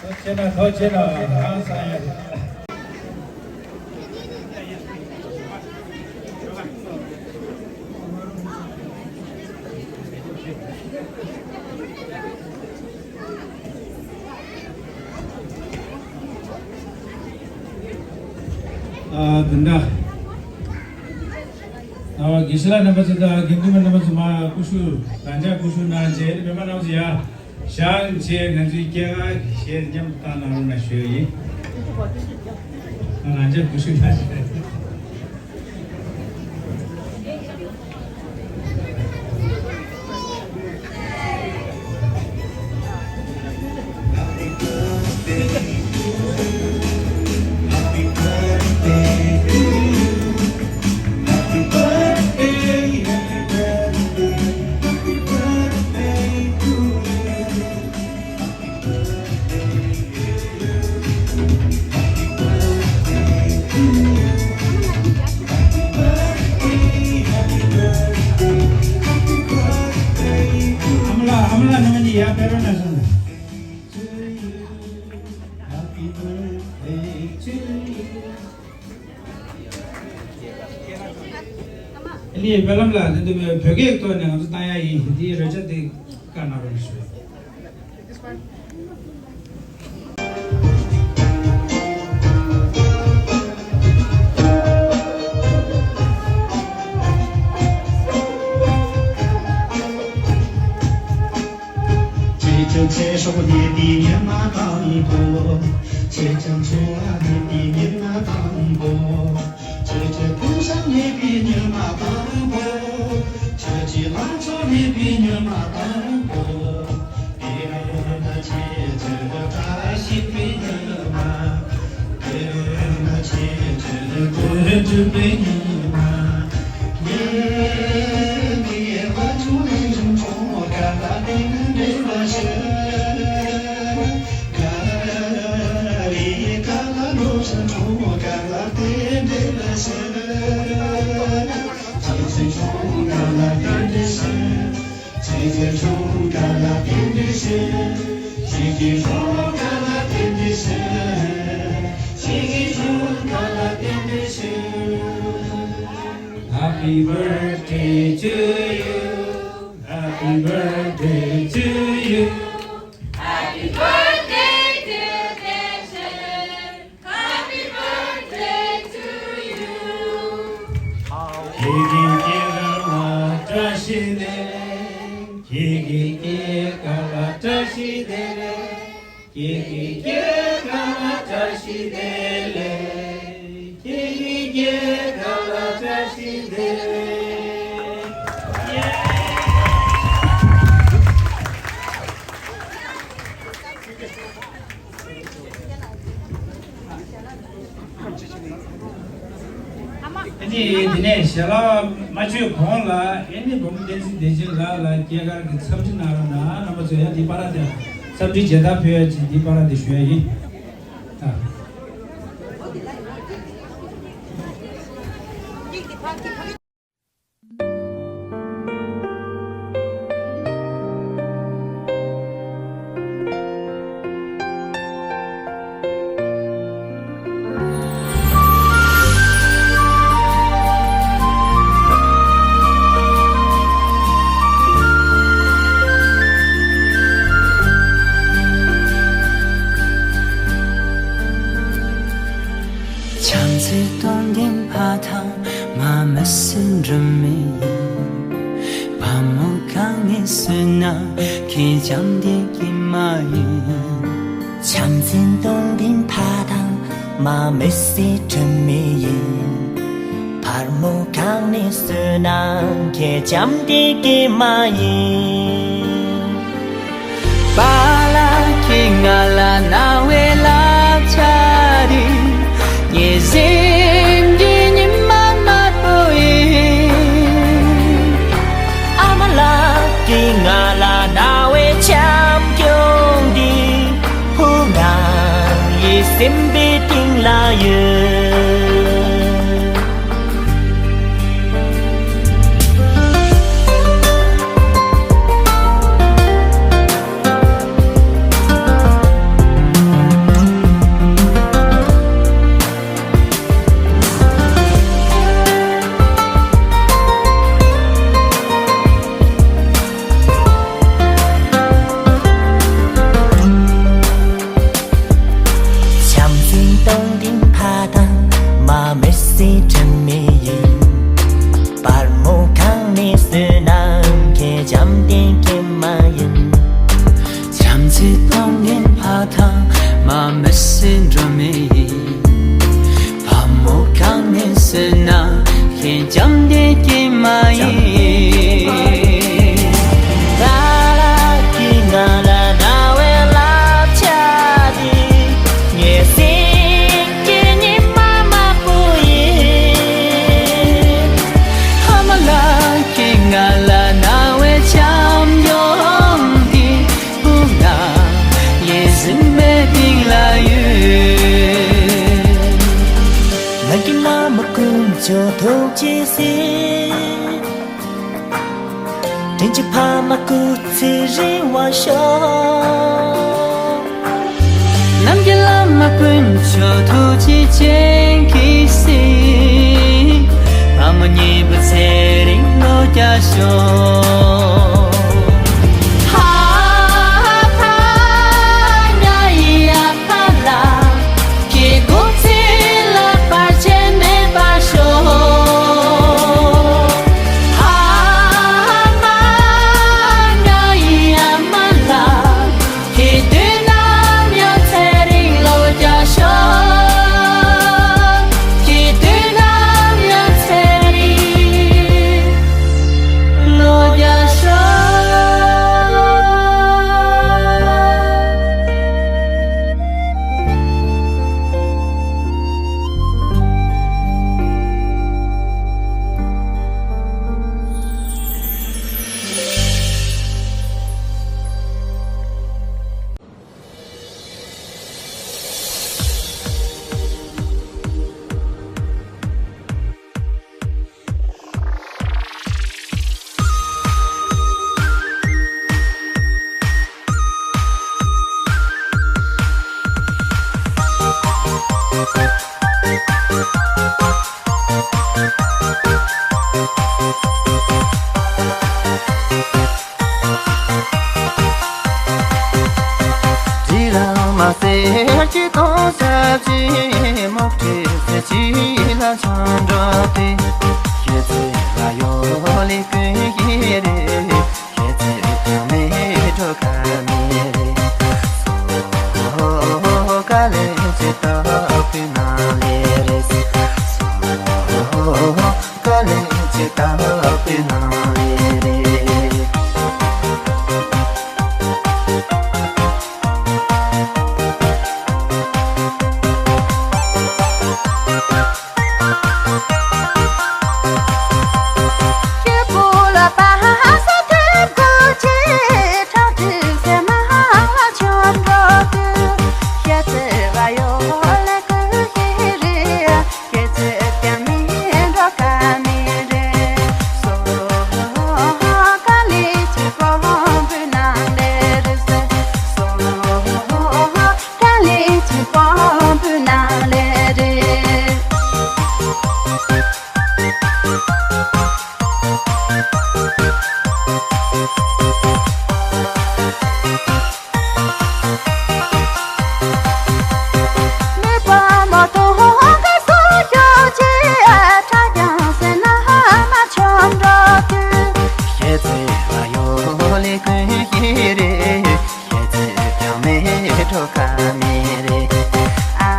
ཐུགས་རྗེ་ཆེ་གནང་། ཐུགས་རྗེ་ཆེ་གནང་། ཧང་སང་ཡ། ཨ། དེ་འདྲ། ཨ། དགེ་བཤེས་ལགས་རྣམ་པ་ཚོ་དང་དགེ་འདུན་པ་རྣམ་པ་ཚོ་མར་སྐུ་ཞབས་རང་འཇགས་སྐུ་ཞབས་གནང་བྱས། མི་མང་རྣམ་པ་ཚོ་ཡར་བཞེངས་བྱས། ང་ཚོའི་སྐྱེས་སྐར་གྱི་གཞས་མཉམ་དུ་བཏང་གནང་རོགས་གནང་ཞུ་ཡ་ཡིན། རང་འཇགས་སྐུ་ཞབས་གནང་བྱས། ཨ་མ་ལགས། ཨ་མ་ལགས་རྣམ་པ་གཉིས་ཡར་ཕེབས་རོགས་གནང་སོང་། ཨ་ནི་སྨོན་ལམ་ལགས། འདི་འདི་བོད་སྐད་ཐོག་ནས་ང་ཚོ་བཏང་ཡ་ཡིན། འདིའི་རོལ་ཆ་འདི་བཀའ་གནང་རོགས་ཞུ། ཁྱེད་ཀྱི་ཚེ་སྲོག་རྙེད་པའི་ཉི་མ་དང་པོ། ཁྱེད་ཀྱི་འཚོ་བ་རྙེད་པའི་ཉི་མ་དང་པོ། ཁྱེད་ཀྱི་ཕུན་སུམ་རྙེད་པའི་ཉི་མ་དང་པོ། ཁྱེད་ཀྱི་ལང་ཚོ་རྙེད་པའི་ཉི་མ་དང་པོ། དེ་རིང་ནི་ཁྱེད་ཀྱི་བཀྲ་ཤིས་པའི་ཉི་མ། དེ་རིང་ནི་ཁྱེད་ཀྱི་དོན་གྲུབ་པའི་ཉི་མ། ངས་ངའི་བ་ཆུང་ལས་བྱུང་ཁྲོང་དཀར་ལ་བརྟེན་འདྲེན་པ་ཞིག་ག་རེ་ག་ལ་འགྲོ་ཞིང་ཁྲོང་དཀར་ལ་བརྟེན་འདྲེན་པ་ཞིག་ཁྱེད་ཀྱི་ཁྲོང་དཀར་ལ་བརྟེན་འདྲེན་ཞིག་ཁྱེད་ཀྱི་ཁྲོང་དཀར་ལ་བརྟེན་འདྲེན་ཞིག་ཁྱེད་ཀྱི་ཁྲོང་དཀར་ལ་བརྟེན་འདྲེན་ཞིག་ཁྱེད་ཀྱི་ཁྲོང་དཀར་ལ་བརྟེན་འདྲེན་ཞིག Happy birthday to you. Happy birthday to you. Happy birthday, dear Daisy. Happy birthday to you. ཁྱེད་ཀྱི་སྐྱེས་སྐར་ལ་བཀྲ་ཤིས་བདེ་ལེགས། ཁྱེད་ཀྱི་སྐྱེས་སྐར་ལ་བཀྲ་ཤིས་བདེ་ལེགས། ཁྱེད་ཀྱི་སྐྱེས་སྐར་ལ་བཀྲ་ཤིས་བདེ་ལེགས། ཁྱེད་ཀྱི་སྐྱེས་སྐར་ལ་བཀྲ་ཤིས་བདེ་ལེགས། ཨ་ནི་དེ་ནས་ཞལ་ལག་མ་མཆོད་གོང་ལ་ཨ་ནི་བུ་མོ་བསྟན་འཛིན་བདེ་ཆེན་ལགས་ལ་སྐྱེས་སྐར་གྱི་འཚམས་འདྲི་གནང་རོགས་གནང་། རྣམ་པ་ཚོ་ཡང་འདི་པར་དེ་འཚམས་འདྲི་མཇལ་དར་ཕུལ་ཡ་ཅིག་འདི་པར་དེ་ཞུ་ཡ་ཡིན། ཨ། བྱམས་བརྩེ་སྟོང་ལྡན་ཕ་དང་མ་མི་སྲིད་སྒྲོན་མེ་ཡིན། བུ་མོ་གང་ནས་བཟོས་ན་ཁྱེད་བྱམས་བརྩེའི་སྐྱེས་མ་ཡིན། བྱམས་བརྩེ་སྟོང་ལྡན་ཕ་དང་མ་མི་སྲིད་སྒྲོན་མེ་ཡིན། བུ་མོ་གང་ནས་བཟོས་ན་ཁྱེད་བྱམས་བརྩེའི་སྐྱེས་མ་ཡིན། པཱ་ལགས་ཀྱིས་ང་ལ་རྣ་བའི་ལག་ཆ་རེ། ངའི་སེམས་ཀྱི་ཉི་མ་དམར་པོ་ཡིན། ཨ་མ་ལགས་ཀྱིས་ང་ལ་རྣ་བའི་བྱམས་སྐྱོང་འདི། བུ་ང་ཡི་སེམས་པའི་གཏིང་ལ་ཡོད། བྱམས་བརྩེ་སྟོང་ལྡན་ཕ་དང་མ་མི་སྲིད་སྒྲོན་མེ་ཡིན། བུ་མོ་གང་ནས་བཟོས་ན་ཁྱེད་བྱམས་བརྩེའི་སྐྱེས་མ་ཡིན། བྱམས་བརྩེ་སྟོང་ལྡན་ཕ་དང་མ་མི་སྲིད་སྒྲོན་མེ་ཡིན། བུ་མོ་གང་ནས་བཟོས་ན་ཁྱེད་བྱམས་བརྩེའི་སྐྱེས་མ་ཡིན། པཱ་ལགས་ཀྱིས་ང་ལ་རྣ་བའི་ལག་ཆ་འདི། ངའི་སེམས་ཀྱི་ཉི་མ་དམར་པོ་ཡིན། ཨ་མ་ལགས་ཀྱིས་ང་ལ་རྣ་བའི་བྱམས་སྐྱོང་འདི། བུ་ང་ཡི་སེམས་པའི་གཏིང་ལ་ཡོད། ནམ་མཁའི་བླ་མ་དཀོན་མཆོག་ཐུགས་རྗེས་གཟིགས། དྲིན་ཅན་ཕ་མ་སྐུ་ཚེ་རིང་བར་ཤོག། ནམ་མཁའི་བླ་མ་དཀོན་མཆོག་ཐུགས་རྗེ་ཅན་གྱིས་གཟིགས། བུ་མོ་གཉིས་པོ་ཚེ་རིང་ལོ་བརྒྱ་ཤོག། ཧ་ཧ་ཧ། གསེར་གྱི་དོང་ཞབས་ཀྱི་མུ་ཁྲི་གསེར་གྱི་ལ་ཆང་འགྲོ་དུས། ཤེས་ཚེ་ལ་ཡོད་ལས་ཀུན་ཤེས་རེད། ཁྱེད་ཚོས་ཀྱང་མེད་འགྲོ་ཀ་མེད་རེད། སོ་ཧོ་ཀ་ལེ་ཅི་ཏོ་པི་ན་ལེ་རེད། སོ་ཧོ་ཀ་ལེ་ཅི་ཏོ་པི་ན་ལེ་རེད། ཁྱེད་ཚོས་ལ་ཡོད་ལས་ཀུན་ཤེས་རེད། ཁྱེད་ཚོས་ཀྱང་མེད་འགྲོ་ཀ་མེད་རེད། ཨ་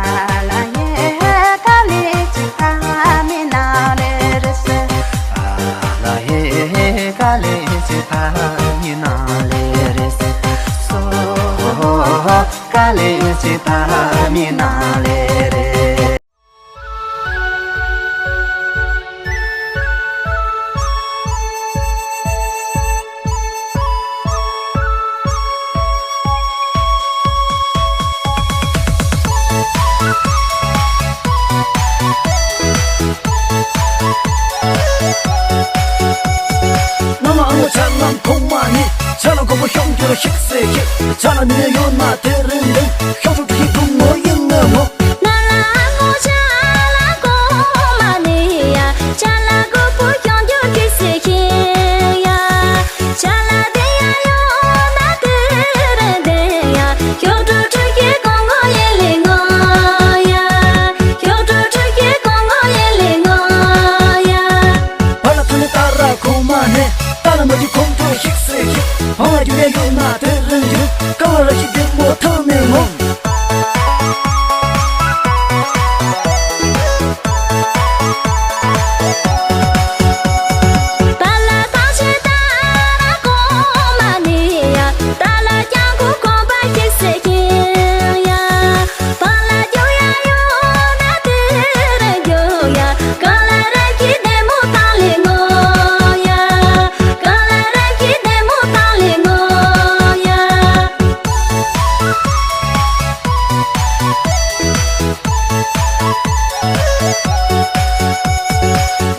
ལ་ཡེ་ཀ་ལེ་ཅི་ཕ་མི་ན་ལེ་རེད་སེ། ཨ་ལ་ཡེ་ཀ་ལེ་ཅི་ཕ་མི་ན་ལེ་རེད་སེ། སོ་ཀ་ལེ་ཅི་ཕ་མི་ན་ལེ་རེད། ནང་ལ་ཨ་མ་ཆ་ལམ་གོང་མ་ནི། ཆ་ལ་མགོན་པོ་གཤོང་འགྱུར་ཤིག་སེ་ཤིག་ཆ་ལ་ནི་ཡོད་ན་དེ་རིང་རིང་། གཤོང་ཆུ་ཁྱི་འབྲུག་མོ་ཡིན་ནི་མོ། ང་ལ་ངོ་ཆ་ལ་གོང་མ་ནི་ཡ། ཆ་ལ་མགོན་པོ་གཤོང་འགྱུར་ཤིག་སེ་ཤིག་ཡ། ཆ་ལ་དེ་ཡ་ཡོད་ན་དེ་རིང་དེ་ཡ། གཤོང་འགྱུར་ཁྱི་གོང་མ་ཡེ་ལེ་ངོ་ཡ། གཤོང་འགྱུར་ཁྱི་གོང་མ་ཡེ་ལེ་ངོ་ཡ། བ་ལ་ཐུ་ནི་ཏ་ར་གོང་མ་ནི། ཏ་ལ་མ་གྱུ་གོམ་བགྲོད་ཤིག་སེ་ཤིག་བང་ལ་རྒྱུག་ཡ་ཡོད་ན་དེ་རིང་རྒྱུག་ཀ་བ་ར་ཤི་བདེ་མོ་ཐང་ནས་ངོ་། པ་ལ་ཐང་ཆེ་ཏ་ར་གོང་མ་ནི་ཡ། ཏ་ལ་རྒྱང་གོ་གོམ་པ་ཤིག་སེ་ཤིག་ཡ། བང་ལ་རྒྱུག་ཡ་ཡོད་ན་དེ་རིང་རྒྱུག་ཡ། གང་ལ་ར་ཤི་བདེ་མོ་ཐང་ལེ་ངོ་ཡ། གང་ལ་ར་ཤི་བདེ་མོ་ཐང་ལེ་ངོ་ཡ།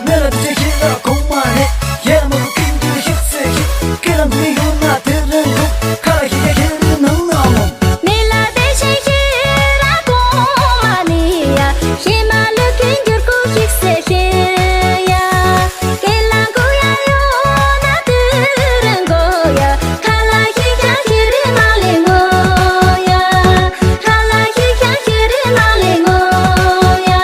མེ་ལ་དེ་ཆེ་ཤེས་ར་གོང་མ་རེད། ཡེ་ལ་མ་གུ་ཀིང་ཀིང་ཤིག་སེ་ཤིག་ཀི་ལ་འགུལ་ཡོད་ན་དེ་རིང་འགུལ། ཁ་ལ་ཤི་ཡ་ཤི་རི་ནང་ན་ངོ་། མེ་ལ་དེ་ཆེ་ཤེས་ར་གོང་མ་ནི་ཡ། ཤེས་མ་ལུ་ཀིང་འགྱུར་ཀུ་ཤིག་སེ་ཤེས་ཡ། ཀི་ལ་འགུལ་ཡ་ཡོད་ན་དེ་རིང་འགུལ་ཡ། ཁ་ལ་ཤི་ཤ་ཤི་རི་ནང་ལེ་ངོ་ཡ། ཁ་ལ་ཤི་ཤ་ཤི་རི་ནང་ལེ་ངོ་ཡ།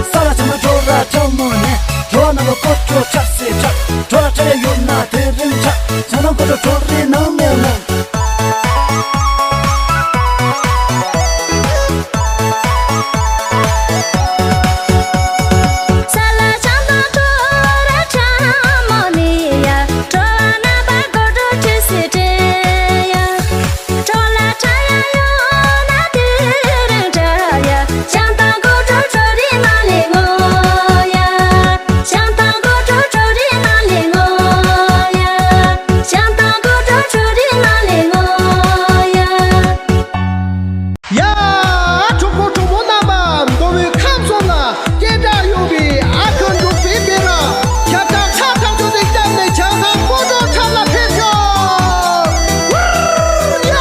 ས་ལ་ཆེན་པོ་ཁྲོ་ར་ཁྲ་མོ་ནས། ཁྲོ་ར་ནང་ལ་ཀོ་ཅོ་ཆ་སེ་ཆ། ཁྲོ་ར་ཁྲ་ཡ་ཡོད་ན་དེ་རིང་ཆ། ཆ་ནང་ཀོ་ཅོ་ཁྲོ་རི་ནང་ནས་ངོ་། ཡ། གྲོགས་པོ་གྲོགས་མོ་རྣམ་པ། མདོ་དབུས་ཁམས་གསུམ་ལ་སྐད་གྲགས་ཡོད་པའི་ཨ་ཁུ་འབྲུག་པའི་སྤེ་ར། ཁྱབ་བསྒྲགས་ཚགས་ཚགས་ཚུད་ཚུད་བརྒྱབ་ནས་ཆང་ས་སྤོ་ཏོ་ཁྲབ་ལ་ཕེབས་ཤོག་ཝུར་ཡ།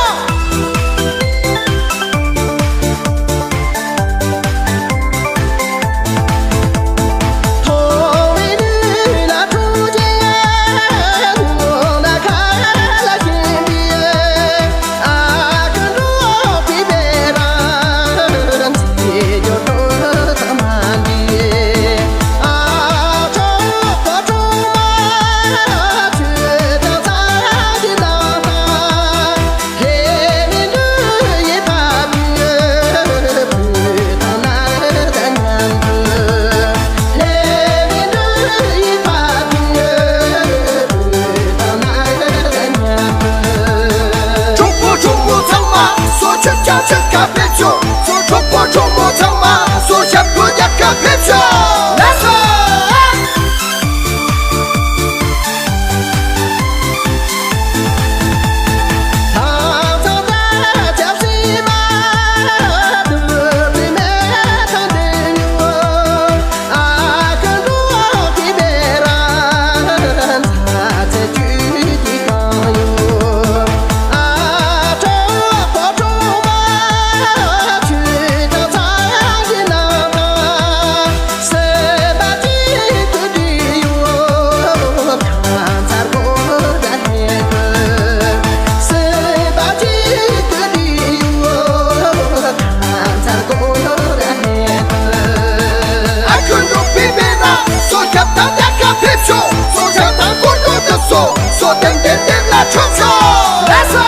ཆོག་སོ་ཆ་དང་སྐོར་སྐོར་དུ་སོ་སོ་ཏན་ཏན་ཏན་ལ་ཆོག་ཆོག་ལ་སོ།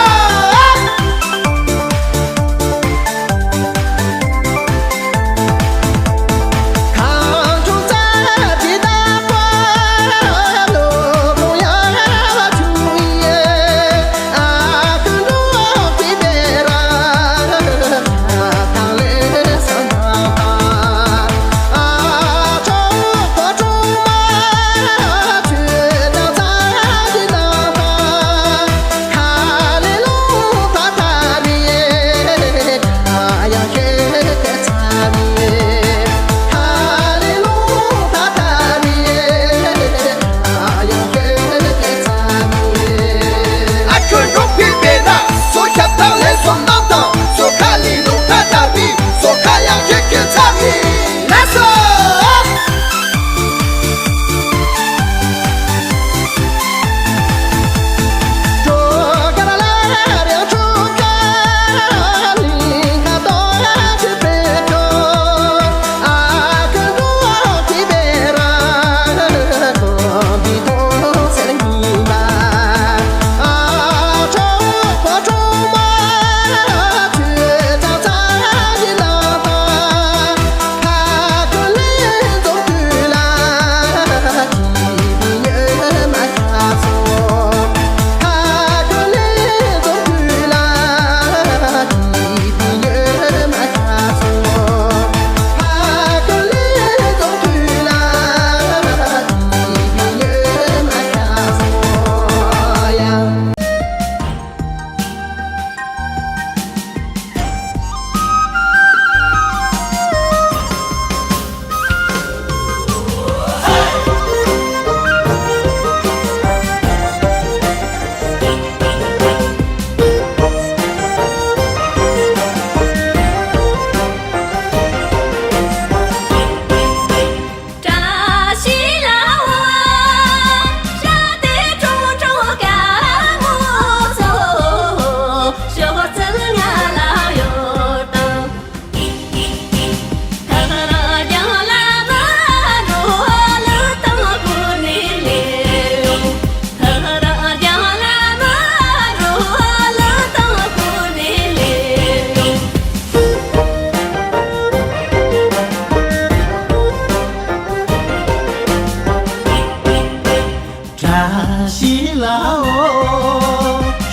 བཀྲ་ཤིས་ལྷ་འོ།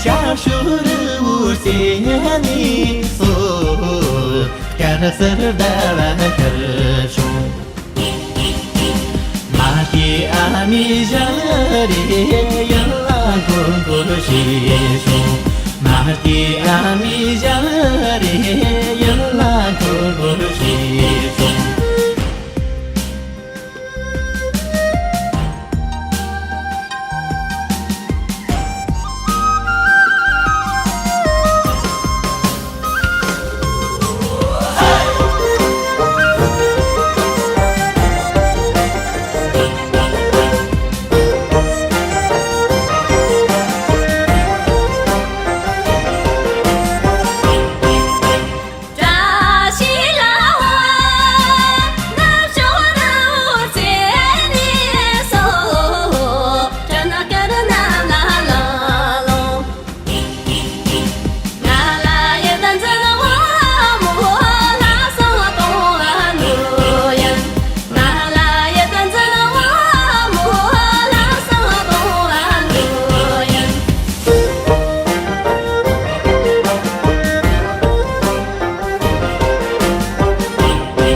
ཤར་ཕྱོགས་རི་བོ་རྩེ་ནས་སོ། དཀར་སེར་ཟླ་བ་ཤར་བྱུང་། མ་སྐྱེས་ཨ་མའི་ཞལ་རས་ཡིད་ལ་འཁོར་འཁོར་བྱས་བྱུང་། མ་སྐྱེས་ཨ་མའི་ཞལ་རས་ཡིད་ལ་འཁོར་འཁོར་བྱས་བྱུང་།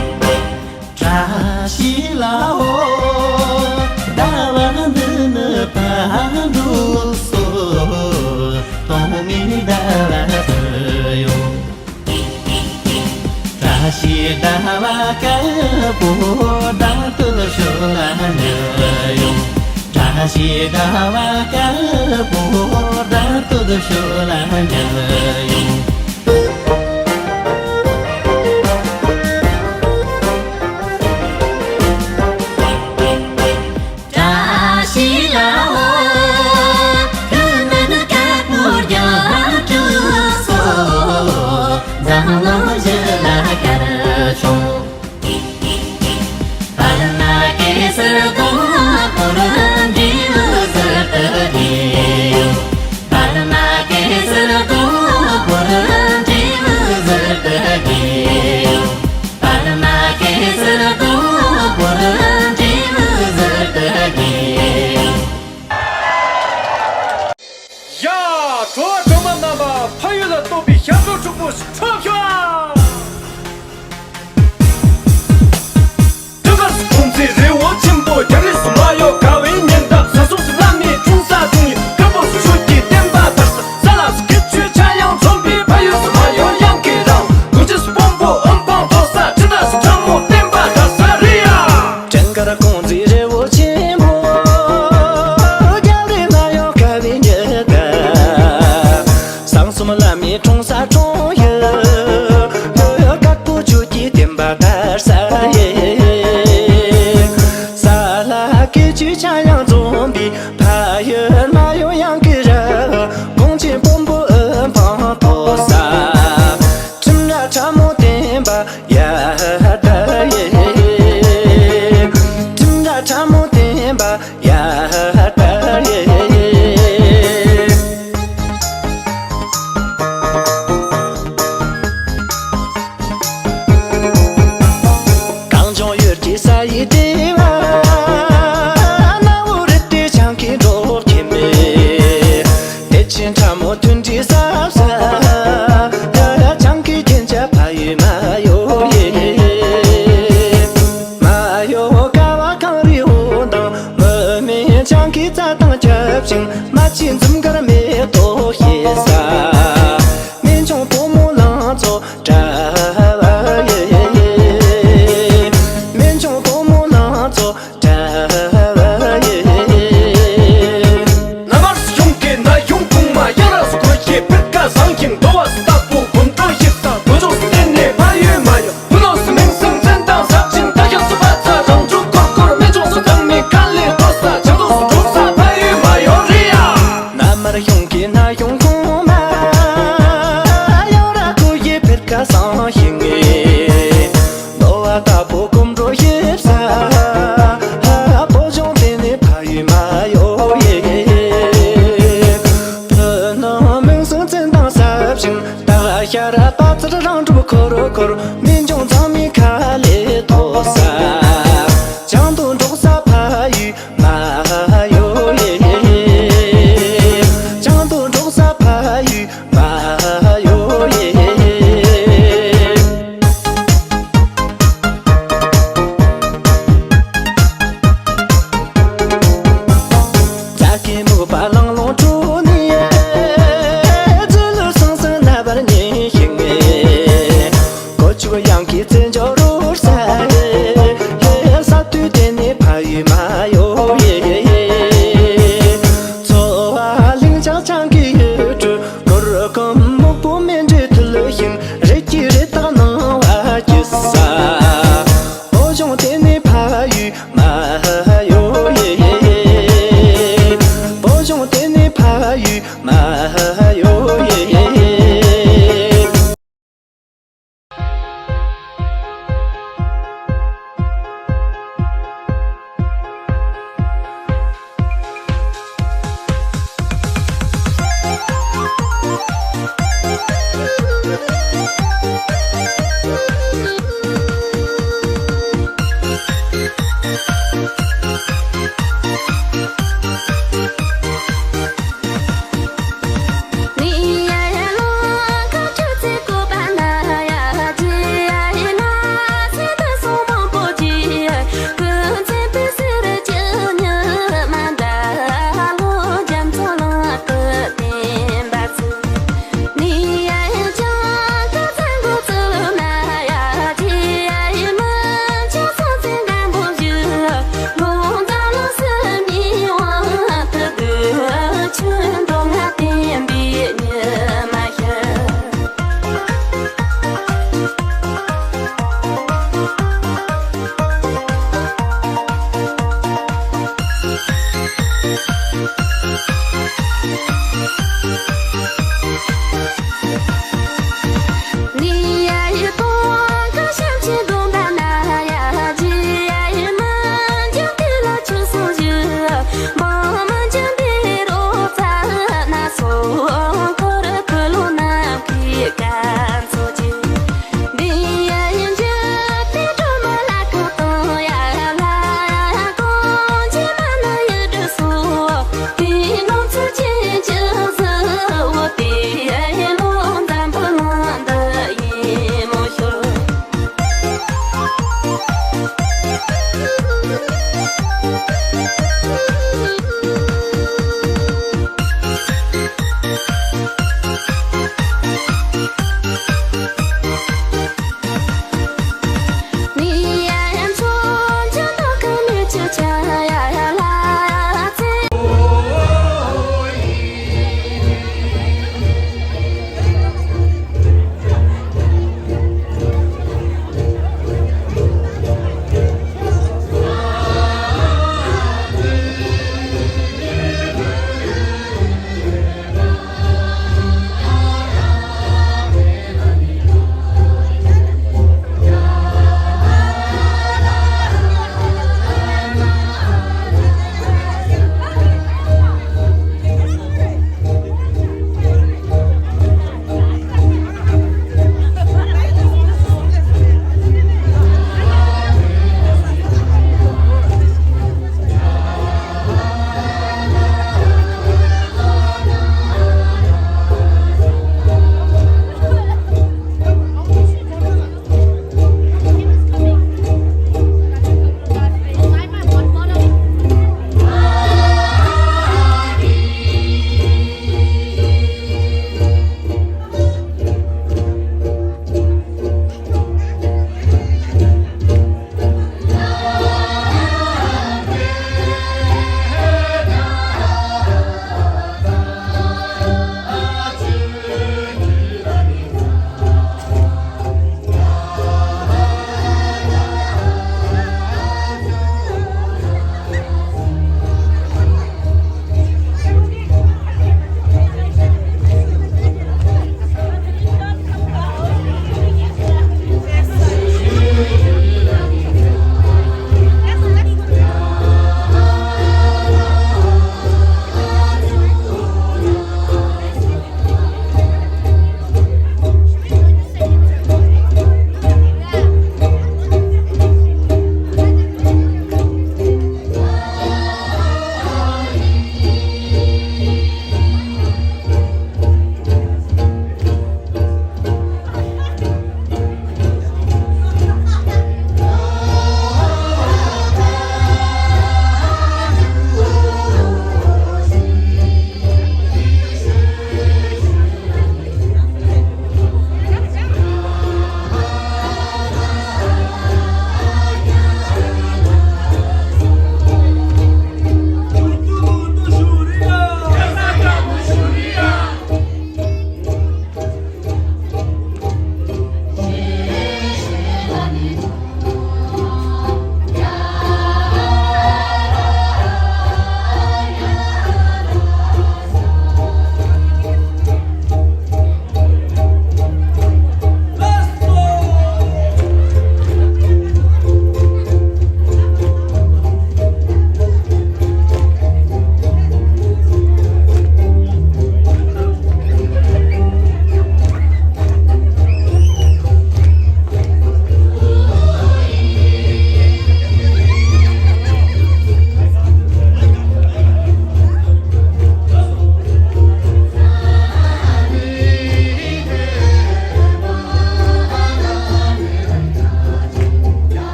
བཀྲ་ཤིས་ལྷ་འོ། ཟླ་བ་འདི་ནི་ཕར་འགྲོ་སོ། སྟོང་ཉིད་ཟླ་བ་དུ་ཡོང་། བཀྲ་ཤིས་ཟླ་བ་དཀར་པོ་བདག་ཏུ་ཞུ་ལ་འདྲི་ཡོང་། བཀྲ་ཤིས་ཟླ་བ་དཀར་པོ་བདག་ཏུ་ཞུ་ལ་འདྲི་ཡོང་། བཀྲ་ཤིས་ལྷ་འོ། ཁྱོད་མིན་དཀར་པོ་རྒྱལ་དྲུག་སོ། འཛམ་གླིང་བཞི་ལ་དཀར་བྱུང་། དཔལ་ནཱ་གེ་སར་དང་ཕོ་བྲང་ ཡ། གྲོགས་པོ་གྲོགས་མོ་རྣམ་པ། ཕ་ཡུལ་ལ་གཏོགས་པའི་ཞབས་བྲོ་འཁྲུག་པོ་ཞིག་འཁྲབ་ཤོག་ཨ། སྤྲིན་དཀར་སུ་ཁོང་ཚོའི་རི་བོ་ཆེན་པོ། རྒྱ་རིགས་སུ་མ་ཡོང་དགའ་བའི་ཉི་ཟླ། ས་སོགས་སུ་བླ་མའི་འཁྲུངས་ས་དྲུང་ཡིན། དཀར་པོ་སུ་ཆོས་ཀྱི་བསྟན་པ་དར་ས། ས་ལ་སུ་སྐད་ཆོས་ཆ་ཡང་འཛོམས་པའི། ཕ་ཡུལ་སུ་མ་ཡོང་གཡང་གི་རང་། གོ་ཆེ་སུ་སྤོམ་པོ་ཨམ་པང་མཐོ་ས། ཁྲི་ནག་སུ་ཁྲ་མོ་བསྟན་པ་དར་ས་རེད་ཡ། སྤྲིན་དཀར་ཁོང་ཚོའི་རི་བོ་ཆེན་པོ། རྒྱ་རིགས་མ་ཡོང་དགའ་བའི་ཉི་ཟླ། གསང་གསུམ་བླ་མའི་འཁྲུངས་ས་དྲུང་ཡིན། དཀར་པོ་ཆོས་ཀྱི་བསྟན་པ་དར་ས་ཡིན། ས་ལ་སྐད་ཆོས་ཆ་ཡང་འཛོམས་པའི། ཕ་ཡུལ་མ་ཡོང་གཡང་གི་ར། གངས་ཅན་སྤོམ་པོ་ཨམ་པང་མཐོ་ས། ཁྲིམས་ར་ཁྲ་མོ་བསྟན་པ་ཡར་དར་ཡེ། ཁྲིམས་ར་ཁྲ་མོ་བསྟན་པ་ཡར་དར་ཡེ། གངས་ལྗོངས་ཡུལ་གྱི་ས་ཡི་ལྟེ་བ། གནའ་བོའི་རི་དེ་བྱང་གི་འབྲོག་ཁྱིམ་མེད། བདེ་ཆེན་ཁྲ་མོ་མཐུན་སྒྲིལ་ཟབ་ས། ཡ་ཡ་བྱང་གི་རྒྱན་ཆ་ཕ་ཡུལ་མ་ཡོ་ཡེ། མ་ཡོ་ཀ་བ་གངས་རི་འོད་མདངས། མི་མེད་བྱང་གི་རྩྭ་ཐང་ཁྱབ་ཅིང་། རྨ་ཆུའི་འཛུམ་དཀར་མེ་ཏོག་སྐྱེ་ས། སྨན་ལྗོངས་བུ་མོ་ལང་ཚོ་གྲགས་པ་ཡེ། སྨན་ལྗོངས་བུ་མོ་ལང་ཚོ་གྲགས་པ་ཡེ། ན་མར་སུ་གཞུང་གི་ན་གཞུང་གོང་མ། ཡ་ར་སུ་གོ་ཤེས་ཕིར་ཀ་བཟང་ཞིང་། འདོ་བ་སུ་སྟག་པོ་གོམ་བགྲོད་ཞིག་དང་། བོད་ལྗོངས་སུ་བརྟེན་ནས་ཕ་ཡུལ་མ་ཡོང་། བོད་ལྗོངས་སུ་མིང་སྲིང་འཛིན་སྟངས་ཟབ་ཅིང་། ད་ཞག་སུ་ཕ་ཚ་རང་བྱུང་ཀོར་ཀོར། སྨན་ལྗོངས་སུ་ཚང་མའི་དཀའ་ལས་ཐོབ་ས། བྱང་ཐོག་སུ་འགྲོ་ས་ཕ་ཡུལ་མ་ཡོང་རེད་ཡ། ན་མར་གཞུང་གི་ན་གཞུང་གོང་མ། ཡ་ར་གོ་ཡེ་ཕིར་ཀ་བཟང་ཞིང་། འདོ་བ་སྟག་པོ་གོམ་བགྲོད་ཞིག་ས། བོད་ལྗོངས་དེ་ནི་ཕ་ཡུལ་མ་ཡོ་ཡེ། བོད་ནང་མིང་སྲིང་འཛིན་སྟངས་ཟབ་ཞིང་། ད་ཤ་ར་པ་ཙར་རང་གྲུབ་འཁོར་འཁོར། སྨན་ལྗོངས་ཚང་མའི་ཁ་ལས་ཐོག་ས། བྱང་དུ་འགྲོ་ས་ཕ་ཡུལ་མ་ཡོ་ཡེ། བྱང་དུ་འགྲོ་ས་ཕ་ཡུལ་མ་ཡོ་ཡེ། རྩྭ་ཁའི་སྨུག་པ་ལང་ལོང་དྲོ་ནས། རྫི་ལུ་སང་སང་ན་བར་ཉིན་ཞིག་ནས། གོ་ཆུ་གཡང་གི་རྩེ་འཇོག་རོལ་ས། ས་དུས་དེ་ནས་ཕ་ཡུལ་མ་ཡོ་ཡེ། ཚོ་བ་ལིང་ཅང་ཅང་གི་ཡུལ་གྲུ། གུར་གུམ་སྨུག་པོ་མེ་འདྲའི་ཐུལ་ཞིང་། རི་སྐྱེས་རི་དྭགས་སྣང་བ་སྐྱིད་ས། བོད་ལྗོངས་དེ་ནི་ཕ་ཡུལ་མ་ཡོ་ཡེ། བོད་ལྗོངས་དེ་ནི་ཕ་ཡུལ་མ་ཡོ་ཡེ།